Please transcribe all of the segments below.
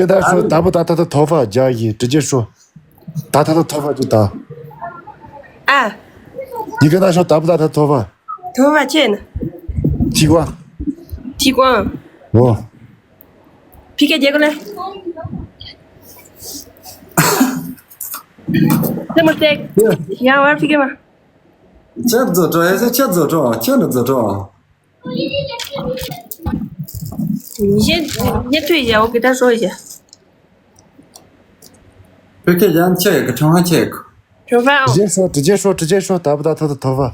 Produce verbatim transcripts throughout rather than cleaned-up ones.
ཁྱེད་ད་ཤོ་ད་བུ་ད་ད་ད་ཐོ་ཕ་རྒྱ་ཡི་དྲི་རྒྱལ་ཤོ། ད་ད་ད་ཐོ་ཕ་ཅི་ད། ཨ། ཡི་གེ་ད་ཤོ་ད་བུ་ད་ད་ཐོ་ཕ། ཐོ་ཕ་ཆེ་ན། ཐི་ཀ་ཐི་ཀ་ཨོ། ཕི་ཀེ་རྒྱལ་གོ་ལེ། ལེ་མོ་སྟེག་ཡང་བར་ཕི་ཀེ་མ། ཁྱེད་རྫོ་གྲོགས་ཨེ་ཟེར་ཁྱེད་རྫོ་གྲོགས་ཁྱེད་ར་རྫོ་གྲོགས། 你先，你先退一下，我给他说一下。 བོད་སྐད་ཡང་ཆེ་གི་ཁྲང་ཧ་ཆེ་གི། 吃饭啊， 直接说，直接说，直接说，打不打他的头发？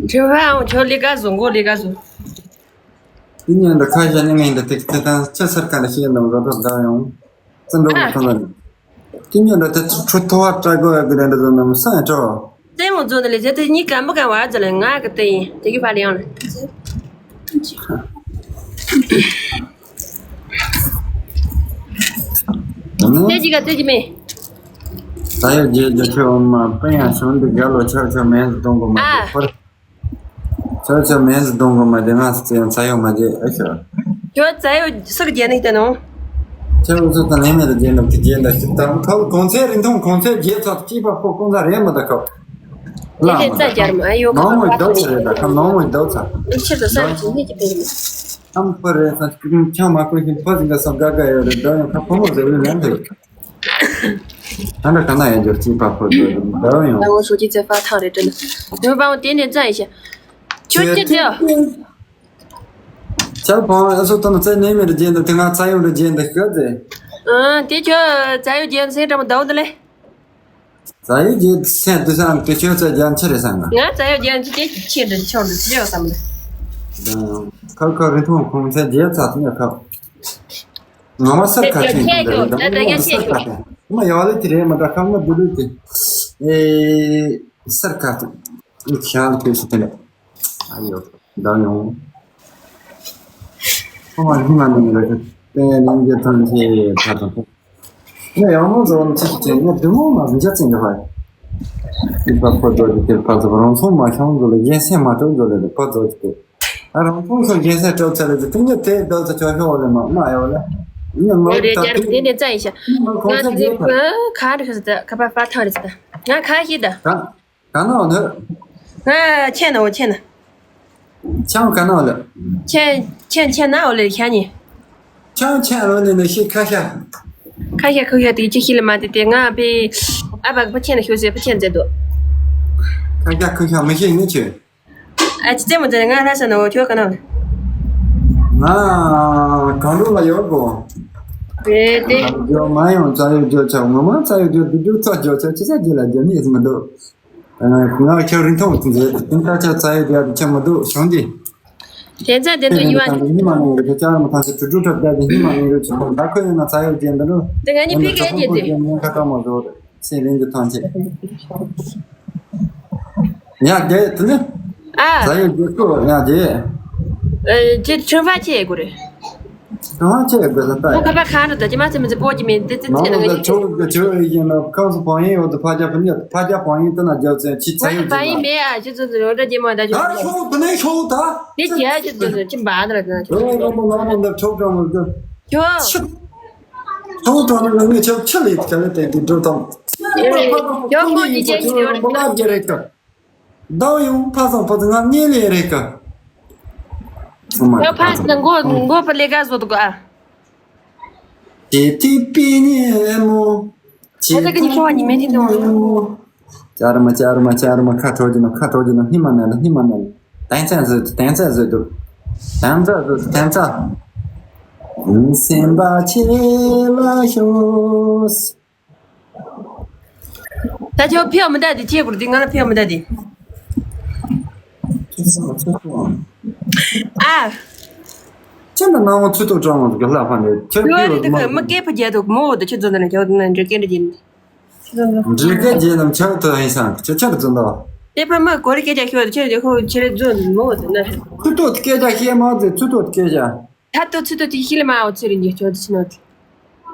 吃饭啊，我叫李嘎子，我李嘎子。 དེ་ཉིན་འདི་ཁ་ཤས་ནི་ངས་འདི་ཏིག་ཏིག་དང་ཆེ་སར་ཁ་ལ་ཤེས་ནམ་རོ་རོ་འདྲ་ཡོང་། བཙན་འགྲོ་གི་ཁོ་ན། དེ་ཉིན་འདི་ཏི་ཚུ་ཚུ་ཐོ་བ་བཀྲ་གོ་ཡ་གི་རེ་འདི་ཚོ་ནམ་སང་ཡ་ཁྲོ། ལྟད་མོ་བཟོ་འདི་ལས་ཟེར་དེ་གཉིས་ཀ་མི་ག་བ་ཟེར་ལ་ང་གི་ལྟད་ཡིན་དེ་གི་ཕ་ལ་ཡང་ལ། ལྟད་ཀྱི་ག་ལྟད་ཀྱི་མེད། ད་ཡོད་རྗེས་རྒྱུ་ཆེ་འོ་མ་པན་ཡང་བྱུང་འདི་རྒྱ་ལོ་ཆར་ཆར་མེན་གཏོང་གོ་མ་ཨ། དེ་ཕར། ཆོ་ཆོ་མེན་ཟི་གཏོང་གི་མ་དེ་ང་ཚོ་ཡང་ཚ་ཡོང་མ་རྗེས་ཨེ་ཤོ། ཁྱོད་ཚ་ཡོ་སུ་གི་རྗེས་ནས་བལྟས་ནོ། ཁྱོད་འུ་ཚོ་དང་ལེན་མེད་དུ་རྗེས་འདུག་གི་རྗེས་འདུག་ཞིག་དང་ཁོ་གོང་ཚད་རིང་ཐུང་གོང་ཚད་རྗེས་ཚོ་སྐྱིད་པ་ཕོ་ཀུང་ཚ་རེད་མི་འདུག་ཁོ། དེ་ལས་རྩ་རྒྱར་མ་ཨ་ཡོ་ཁ་ནོར་མོ་པ་རྡོ་ཚ་རེད་ད་ཁ་ནོར་མོ་རྡོ་ཚ། ཨེ་ཕྱིར་དུ་ས་རུ་ཅིག་གཉིད་ཀྱི་པེ་རེད། ཨམ་ཕོ་རེད་ས་ཅིག་ཁྱོད་མ་ཀུན་ཤིང་ཕོ་ཟིན་ག་སོ་དགའ་དགའ་ཡོད་རེད་རྡོ་ཡང་ཁ་ཕོ་མོ་ཟེར་བའི་ལན་དེ། ད་ནི་ག་ན་ཡང་འབྱོར་གྱི་པ་ཕོ་འདོད་འདོད་ཡོང་། ང་ངོ་སོ་ཅི་ཚེ་ཕ་ཐག་རེད་དྲན། ཡོད་པའང་དེ་ནས་བཙན་ཡིན་ཤག་ཁྱོད་ཅི་ཚེ། ཆ་ཕང་ཨ་སོ་ཏོ་ན་ཚེ་ནས་མེད་རྒྱན་དུ་དེ་ང་ཚ་ཡོང་རྒྱན་དུ་ཤོད་དེ། ཨང་དེ་ཁྱོད་ཚ་ཡོང་རྒྱན་སེང་འགྲམ་ཟླ་བ་འདི་ལས། ཚ་ཡོང་རྒྱན་སེང་དུ་སང་དེ་ཁྱོད་ཚ་རྒྱན་ཆི་རེད་སང་ང་། ང་ཚ་ཡོང་རྒྱན་ཅི་ཅི་ཆེ་འདྲ་ཆོག་འདྲ་ཅི་ཡོད་བསམ་ལ། ཁ་ཁ་རི་མཐོང་ཁོང་ཚ་རྒྱན་ཚ་ཐུབ་ཡོད་ཁ། ང་མ་སར་ཁ་ཆེན་གྱི་འདི་རེད་ད་མ་སར་ཁ་ཆེན་མ་ཡག་ལེ་དེ་རེད་མ་ད་ཁ་མ་བསྡུ་ལུས་དེ་ཨེ་སར་ཁ་ཆེན་ཁྱང་དེ་སུ་དེ་ནས་ཨ་ཡོ་ད་ཡོང་ཁོ་མ་ཧི་མ་ནི་རེད་དེ་ནས་འགྱེད་ཐོན་ཆེ་ད་དང་ངས་ཡང་མོ་ཟོ་ནི་ཅི་ཅི་ངས་བདུད་མོ་མ་མི་འཇག་ཅན་གྱི་ཧ་ཡིན་པ་ཁོ་ཚོ་དེ་དེར་ཕ་ཚོ་རང་ཚོང་མ་ཤོང་འགྲོ་ལ་ཡན་སེམས་མ་གྲོགས་འགྲོ་ལ་ཁོ་ཚོ་དེ། ཨ་རང་ཕུང་སོ་རྒྱལ་སྲས་གྲོགས་ཚ་ལ་ཟི་ཐུང་ཉི་དེ་རྡོ་ཚ་ཆོ་ཤོ་ལེ་མ་མ་ཡོ་ལེ། ཉི་མ་རེད་ད་རྒྱ་དེ་དེ་ནས་བཙན་ཡིན་ཤག་ང་དེ་ནས་ག་རེ་ཤི་ད་ག་པ་པ་ཐང་རེད་ད། ང་ཁ་ཤི་ད། ག་ག་ནོ་ནི། ང་ཆེ་ན་འོ་ཆེ་ན། ཆང་ག་ནོ་ལེ། ཆེ་ཆེ་ཆེ་ན་འོ་ལེ་ཤ་ཉི། ཆང་ཆེ་ལོ་ནི་ནི་ཤི་ཁ་ཤ། ཁ་ཤ་ཁ་ཤ་དེ་ཅི་ཤི་ལེ་མ་དེ་དེ་ང་པེ། ཨ་བ་གི་ཕ་ཆེ་ན་ཤོ་ཟེ་ཕ་ཆེ་ན་ཟེ་དོ། ཁ་ཤ་ཁ་ཤ་མི་ཤི་ནི་ཆེ། ཨ་ཅི་ཙེ་མོ་ཙེ་ང་ལྷ་ས་ནོ་ཁྱོད་ག་ནང་ལ། ང་གང་རུ་ལ་ཡོད་གོ། རེད་དེ། ང་ཡོད་མ་ཡོང་རྩ་ཡོད་རྒྱུ་ཆ་ངོ་མ་རྩ་ཡོད་རྒྱུ་བསྡུ་རྒྱུ་རྩ་རྒྱུ་ཆ་ཅི་ས་རྒྱུ་ལ་རྒྱུ་ནི་ཡིན་མི་འདུག་ང་ཁྱོད་རིན་ཐང་དུ་མཛད་དེ་ད་ཆ་རྩ་ཡོད་རྒྱུ་ཆ་མི་འདུག་བྱུང་གི། དེ་ཚ་དེ་ཚོ་ཡིད་བ། ཉི་མ་ནས་རེད་ཅག་མི་ཐང་ཆེ་དྲུག་དྲུག་གྲབས་བརྒྱབ་ཀྱི་ཉི་མ་ནས་རེད་ཅག་ད་ཁོ་ཡོད་ན་རྩ་ཡོད་རྒྱུ་འདི་ནི། དེ་ང་གཉིས་ཕི་གེ་རྒྱུ་དེ། ཉེན་ཁ་གང་མ་བཟོ་རེད། སེམས་རིང་དུ་ཐོན་ཆེད། ཡ་རྒྱལ་དུ་ནི། ཨ། ས་ཡོད་རྒྱལ་ཁོ་ཡ་རྒྱལ། ཨེ་ཅི་ཁྲུན་ཧྥ་ཆེ་དགོས་རེད། ཁྲུན་ཧྥ་ཆེ་དགོས་ལ་ལྟ་ཡ། ཁོ་ཁ་པ་གང་རེད་ད་ཅི་མ་ཚེ་མི་ཚེ་སྤོ་གི་མེད་འདི་ཚེ་ཚེ་ནང་ལ་ཆོ་གི་ཆོ་ཡིན་ན་ཁམས་སུ་བང་ཡིན་འོ་དུ་ཕ་རྒྱ་ཕ་ཉ་ཕ་རྒྱ་བང་ཡིན་དུ་ན་རྒྱལ་ཚེ་ཆི་ས་ཡོད་རྒྱལ་བང་ཡིན་མེད་ཨ་ཅི་ཚོ་ཚོ་རོ་འདྲ་རྒྱལ་མ་ད་ཆོ། ད་ཤོག་དུ་ནས་ཤོག་ད། དེ་རྒྱལ་ཅི་ཚོ་ཚོ་ཅི་འབའ་ད་ལ་ད་ཆོ། རོ་རོ་མོ་ལ་མོ་ལ་ཆོ་གྲང་མོ་ལ་ཆོ། ཆོ་ཐོག་ཐོག་ནས་ངས་ཆབ་ཆུ་ལས་བྱ་བའི་སྟེང་དུ་འགྲོ་དང་། ཡོ་ཁོ་ཅི་བྱེད་ཀྱི་ཡོད་རེད་ད། རེད་ཀ། ཟླ་བ་ཡང་ཕ་སང་ཕ་ཚང་ང་གཉིས་ལས་རེད་ཀ། ཡོ་ཕ་སང་མགོ་མགོ་པ་ལས་ཀ་བཟོ་འདུག་ཨ། དེ་དེ་པི་ཉེ་མོ། ཁ་ཚ་ཀ་ནི་ཤོ་བ་ཉི་མའི་ཐིག་དང་། ཅར་མ་ཅར་མ་ཅར་མ་ཁ་ཁྲོ་གྱི་ནོ་ཁ་ཁྲོ་གྱི་ནོ་སྙིང་མ་ནས་ལ་སྙིང་མ་ནས་ལ། དན་ཚན་བཟོས་དུ་དན་ཚན་བཟོས་དུ། དན་ཚན་བཟོས་དུ་དན་ཚན། སེམས་པ་ཆེ་ལ་ཤོག་ད་ཁྱོད་ཕེབས་མི་འདའ་དེ་ཁྱེད་གུར་དེ་ང་ལ་ཕེབས་མི་འདའ་དེ། ཨ། ཁྱེད་ལ་སྣང་བ་ཚུལ་ཐོག་དྲང་བ་གི་ལྷ་ཕ་ནས་ཁྱེད་ལོ་རེ་ཕེབས་དུ་མ་མི་སྐད་ཕ་རྒྱལ་དུ་མོ་བོ་དུ་ཁྱེད་རྫོན་ན་ཁྱེད་ན་འདྲེ་སྐད་འདྲ་ཡིན། འདྲེ་སྐད་རྒྱལ་ནམ་ཁྱེད་དུ་ཡིན་སང་ཁྱེད་ཁྱེད་རྫོན་དོ། དེ་ཕ་མ་གོ་རེ་སྐད་ཆ་ཁྱེད་དུ་ཁྱེད་ཁྱེད་རེ་རྫོན་མོ་བོ་དུ་ན། ཚུལ་ཐོག་སྐད་ཆ་བཤད་མ་ཚེ་ཚུལ་ཐོག་སྐད་ཆ། ད་ལྟོ་ཚུལ་ཐོག་དེ་ཤི་ལ་མ་འོ་ཚེ་རིང་གི་ཁྱོད་ཚེ་ནོ་དེ།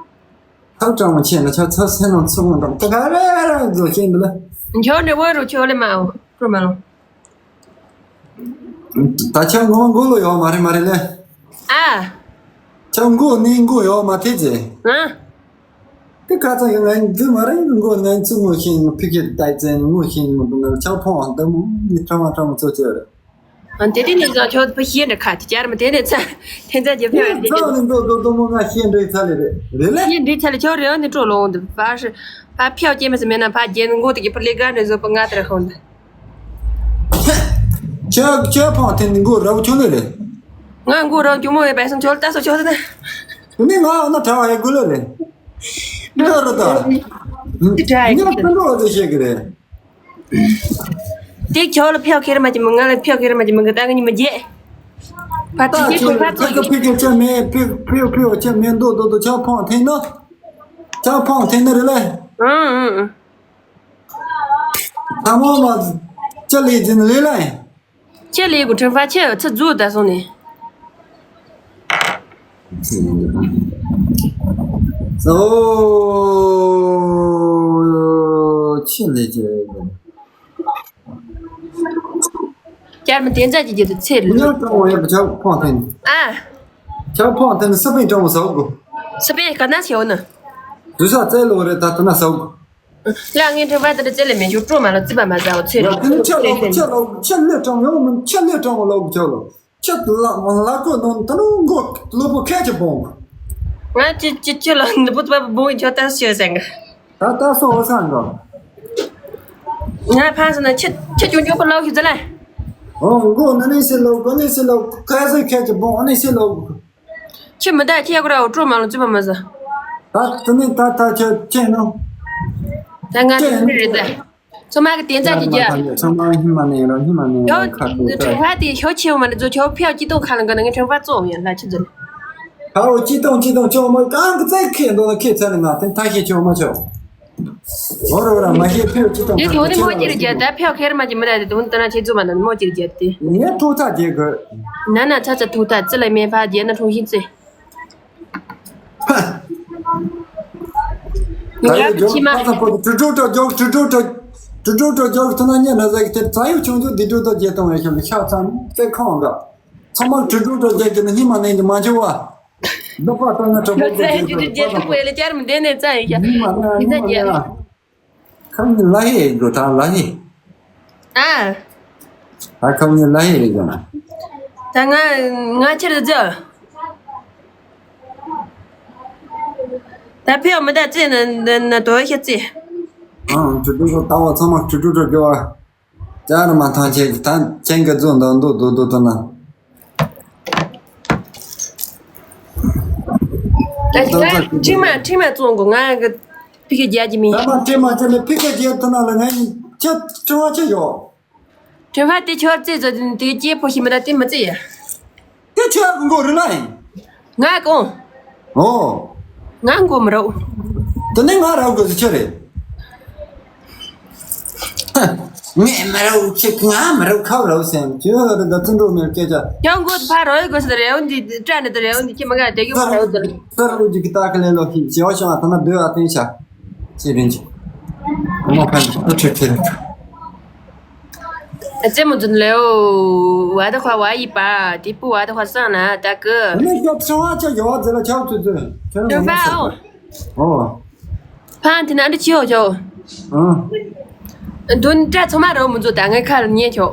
ཐབས་དྲང་མོ་ཆེ་ན་ཆ་ཚ་སེ་ནང་ཚུགས་མོ་དང་ད་ག་རེ་རེ་རྫོ་ཤེས་འདི་ལ། ཁྱོད་ནི་བོ་རུ་ཁྱོད་ལ་མ་འོ་སྤྲོ་མ་ལོ། ད་ཆ་ངོ་མ་མགོ་ལོ་ཡོག་མ་རེད་མ་རེད་ལེ། ཨ། ཆ་མགོ་ནི་མགོ་ཡོག་མ་ཐེ་ཚེ། ཨ། དེ་ཁ་ཚང་གི་ང་འདི་མ་རེད། མགོ་ང་ཚོ་ངོ་ཤེས་ནི་ཕི་ཁེ་ཏའི་ཙན་ངོ་ཤེས་ནི་མི་འདུག་ན་ཆག་ཕོང་འདི་མོ་ནི་ཁྲ་མ་ཁྲ་མ་ཚོ་ཅེ་རེད། ཨ་དེ་དེ་ནས་ཀྱང་ཁྱོད་ཕི་ཤེས་འདྲ་ཁ་དེ་ཅར་མ་དེ་ནས་ཚ་དེ་ཚ་རྒྱབ་ཕྱོགས་རེད། ཚ་ནི་འདོ་འདོ་འདོ་མོ་ང་ཤེས་འདྲ་ཚ་ལེ་རེད་རེད་ལེ། ཤེས་འདྲ་ཚ་ལེ། ཁྱོད་རེད་འདི་སྤྲོ་ལོང་འདི་ཕ་ཕ་ཕྱོགས་སྐྱེ་མི་སི་མེད་ན་ཕ་རྒྱན་མགོ་དེ་གི་ཕི་ལེ་ག་འདྲ་བཟོ་པ་ང་དེ་ར་ཧོན་འདི། ཁྱོད་ཁྱོད་ཕོང་དེ་ནི་མགོ་རབ་ཁྱོད་ལེ་རེད། ང་མགོ་རབ་ཁྱོད་མོ་ཡེ་པའི་སང་ཁྱོད་ལྟ་སོ་ཁྱོད་ཟེར་ན། དེ་ནི་ང་ཨ་ན་གྲྭ་བ་ཡེ་དགོས་ལེ་རེད། འདི་རེད་ད། འདི་གྲྭ་ཡེ་ངས་ཀུན་འགྲོ་བ་དེ་བཤད་གི་རེད། དེ་ཁྱོད་ལ་ཕྱོགས་ཁེར་མ་ཅི་མི་ང་ལ་ཕྱོགས་ཁེར་མ་ཅི་མི་གི་ད་གི་ཉི་མ་རྗེས། ཕ་ད་དེ་ཁྱོད་ཁྱོད་ཕ་ཕ་ཚོ་ཕ་ཕི་གི་ཁྱོད་མེད་ཕི་ཕི་ཕི་ཁྱོད་མེད་འདུག་འདུག་འདུག་ཆག་ཕོང་དེ་ནི། ཆག་ཕོང་དེ་ནི་རེད་ལེ། ཨང་ཨང་ཨང་། ཐ་མ་མ་ཅི་ལས་འཛིན་ལས་ལ་ཡིན། ཅི་ལས་གོ་ཁྲིམས་ཕ་ཆེ་ཚི་རྫུ་ད་སོང་ནས། ཨོ། ཅི་ལས་ཅི་ལས། ཅར་མི་དེ་ཚ་ཅི་ཅི་དུ་ཚེ་རུ། ཉག་གྲོང་བ་ཡག་ཆག་ཕོང་ཐེན། ཨ། ཆག་ཕོང་ཐེན་སི་པན་གྲོང་བ་ཟོག་གོ། སི་པན་ག་ན་ཆེ་བ་ན། དུ་ས་ཙེ་ལོ་རེ་ད་དུ་ན་ཟོག་གོ། ལ་ངའི་ཁྲི་པ་དེ་འདྲ་རྩེ་ལས་མེད་རྒྱུ་སྤྲོ་མ་ལ་རྩིས་པ་མ་ཟ་བ་ཚེ་རུ། ཡ་དེ་ནི་ཁྱེད་ལོག་ཁྱེད་ལོག་ཁྱེད་ལོས་དྲང་ཡོང་མིན་ཁྱེད་ལོས་དྲང་བ་ལོག་ཁྱེད་ལོག་ཁྱེད་ལ་ལ་གོ་ནང་ད་ནུ་མགོ་ལུས་པོ་ཁད་ཀྱི་སྦོང་། ང་ཅི་ཅི་ཅི་ལ་ནུ་བུ་ཚ་བ་སྦོང་ཡི་ཁྱོད་ད་ཤི་སེང་གི། ད་ད་སོ་བ་སང་གི། ང་ཕ་སི་ན་ཁྱེད་ཁྱེད་ཅུང་ཅུང་པ་ལོག་ཤི་ཟ་ལ། ཨོ་མགོ་ནི་ནི་སི་ལོག་གོ་ནི་སི་ལོག་ཁ་སི་ཁད་ཀྱི་སྦོང་ཨ་ནི་སི་ལོག་ཁྱི་མི་ད་ཁྱི་ཡག་ར་འོ་སྤྲོ་མ་ལོ་ཙི་པ་མ་ཟ། ད་དེ་ནི་ད་ད་ཁྱི་ཁྱི་ནོ། ད་ང་ཁྱི་ནི་རེད་ད། ཚོ་མ་གི་དེ་ཚ་ཅི་རྒྱ། ཚང་མ་ཧི་མ་ནས་ར་ཧི་མ་ནས་ར་ཁ་ཁུ་ད། ཁྲིམས་ཁ་དེ་ཤོ་ཆེ་བ་མ་རེད་ཚོ་ཁྱོ་ཕྱོགས་ཅི་གཏོང་ཁ་ལ་འགོ་ན་ངས་ཁྲིམས་ཁ་བཙོང་ཡོད་ལ་ཆི་ཟེར། ཧ་འོ་ཅི་གཏོང་ཅི་གཏོང་ཅོ་མ་གང་གི་རྩེ་ཁེ་འདོ་ན་ཁེ་ཚ་ནི་མ་དེ་ད་ཤེ་ཆོ་མ་ཆོ། འོ་རོ་ར་མ་ཤེས་ཕེབས་ཅི་དང་དེ་དེ་འོ་ནི་མོ་ཅི་རེད་རྒྱ་ད་ཕྱོགས་ཁེར་མ་ཅི་མི་ར་དེ་དུང་ད་ན་ཆེ་ཚུ་མ་ན་མོ་ཅི་རེད་རྒྱ་དེ། ངས་ཐུག་ཐག་རྒྱལ་དགོས། ན་ན་ཚ་ཚ་ཐུག་ཐག་རྩི་ལ་མེ་ཕ་རྒྱལ་ན་འཁྲུངས་ཤིང་རྩི། ད་ཡོད་ཇོག་ཁ་ཚ་པོ་དུ་དྲུ་དྲུ་དྲུ་ཇོག་དྲུ་དྲུ་དྲུ་དྲུ་དྲུ་དྲུ་ཇོག་ཐུ་ན་ཉན་ན་ཟེག་དེ་ཚ་ཡུ་ཆུང་ཆུང་དི་དྲུ་དྲུ་རྒྱལ་གཏོང་བའི་ཤམ་ཤ་ཚང་ཚེ་ཁོང་ག་ཚང་མ་དྲུ་དྲུ་དྲུ་རྒྱལ་གྱི་ནི་ཉི་མ་ནས་འདི་མ་འཆི་བ། འདི་པ་ལྟ་ན་དྲུ་ལོ་དྲུ་ཚན་རྒྱུ་དྲུ་རྒྱལ་ཐུབ་པའི་ལ་ཅར་མི་འདི་ནས་ཙ་ཡིན་ཤ་ཉི་མ་ན་ཉི་མ་ན། ཁམ་ལ་ཧེ་འགྲོ་ཐང་ལ་ཧེ། ཨ། ད་ཁམ་ལ་ཧེ་རེ་འགྲོ་ན། ད་ང་ང་ཁྱེར་རྫི། ད་ཕེ་མི་ད་རྩེ་ན་ན་དོ་ཤ་རྩེ། ཨང་ཁྲི་ཁྲི་ཁོ་ལྟ་བ་ཚང་མ་ཁྲི་ཁྲི་ཁྲི་ཁྲི་བ། ཅར་མ་ཐང་ཆེ་ད་ཆེན་གི་རྫོང་འདང་འདུག་འདུག་འདུག་འདུག་ན། ད་ཁྲི་མ་ཁྲི་མ་བཙོང་གོ་ང་གི་ཕི་ཁེ་རྒྱག་གི་མིན། ད་མ་ཁྲི་མ་ཁྲི་ལ་ཕི་ཁེ་རྒྱག་ཐུབ་ན་ལ་ང་ཡིན་ཁྱེད་ཁྲི་བ་ཆེ་ཡོད། ཁྲི་བ་དེ་ཁྱོད་རྩེ་ཟ་དེ་སྐྱེ་ཕོ་ཤི་མི་ད་དེ་མི་རྩེ་ཡ། དེ་ཁྱོད་མགོ་རུ་ལ་ཡིན། ང་གོང་། ཨོ། ང་མགོ་མི་རོག་དེ་ནས་ང་རག་དགོས་སུ་ཁྱོད་རེད། ངས་མི་རོག་ཅིག་ང་མི་རོག་ཁ་རོག་སེམས་ཁྱོད་རེད་ད་བརྩི་འགྲོ་མེད་སྐད་ཆ། ཁྱོད་མགོ་ཕ་རོག་དགོས་སུ་རེད་འོན་ཏེ་སྐྲ་ནི་དེ་རེད་འོན་ཏེ་ཁྱི་མ་ག་དེ་གི་ཕ་རོག་དེ་རེད། ས་རུ་ཅིག་གི་ཏག་ལེ་ལོ་ཁྱི་བྱེ་བ་ཤང་ཐ་ན་སྡོད་ཨ་བསྟན་ཤ་ཅི་རིན་ཅིག་ཁོ་མ་ཕན་ཨ་ཁྲི་ཁྲི་རེད། རྩེ་མོ་འཛིན་ལེའོ། བ་དེ་ཁ་བ་ཡི་པ། དེ་པུ་བ་དེ་ཁ་སང་ན་ད་གི། ནི་ཁྱོད་ཚོང་བ་ཆ་ཡོད་ཟེར་ལ་ཆགས་ཚུལ་ཚུལ། ཁྱོད་ཚོང་བ་ཨོ། ཨོ། ཕང་དེ་ན་འདི་ཆི་ཡོད་ཆོ། ཨང་། དོན་དྲ་ཚང་མ་རོ་མི་འཛུ་ད་ངའི་ཁ་ལ་ཉེ་ཆོ།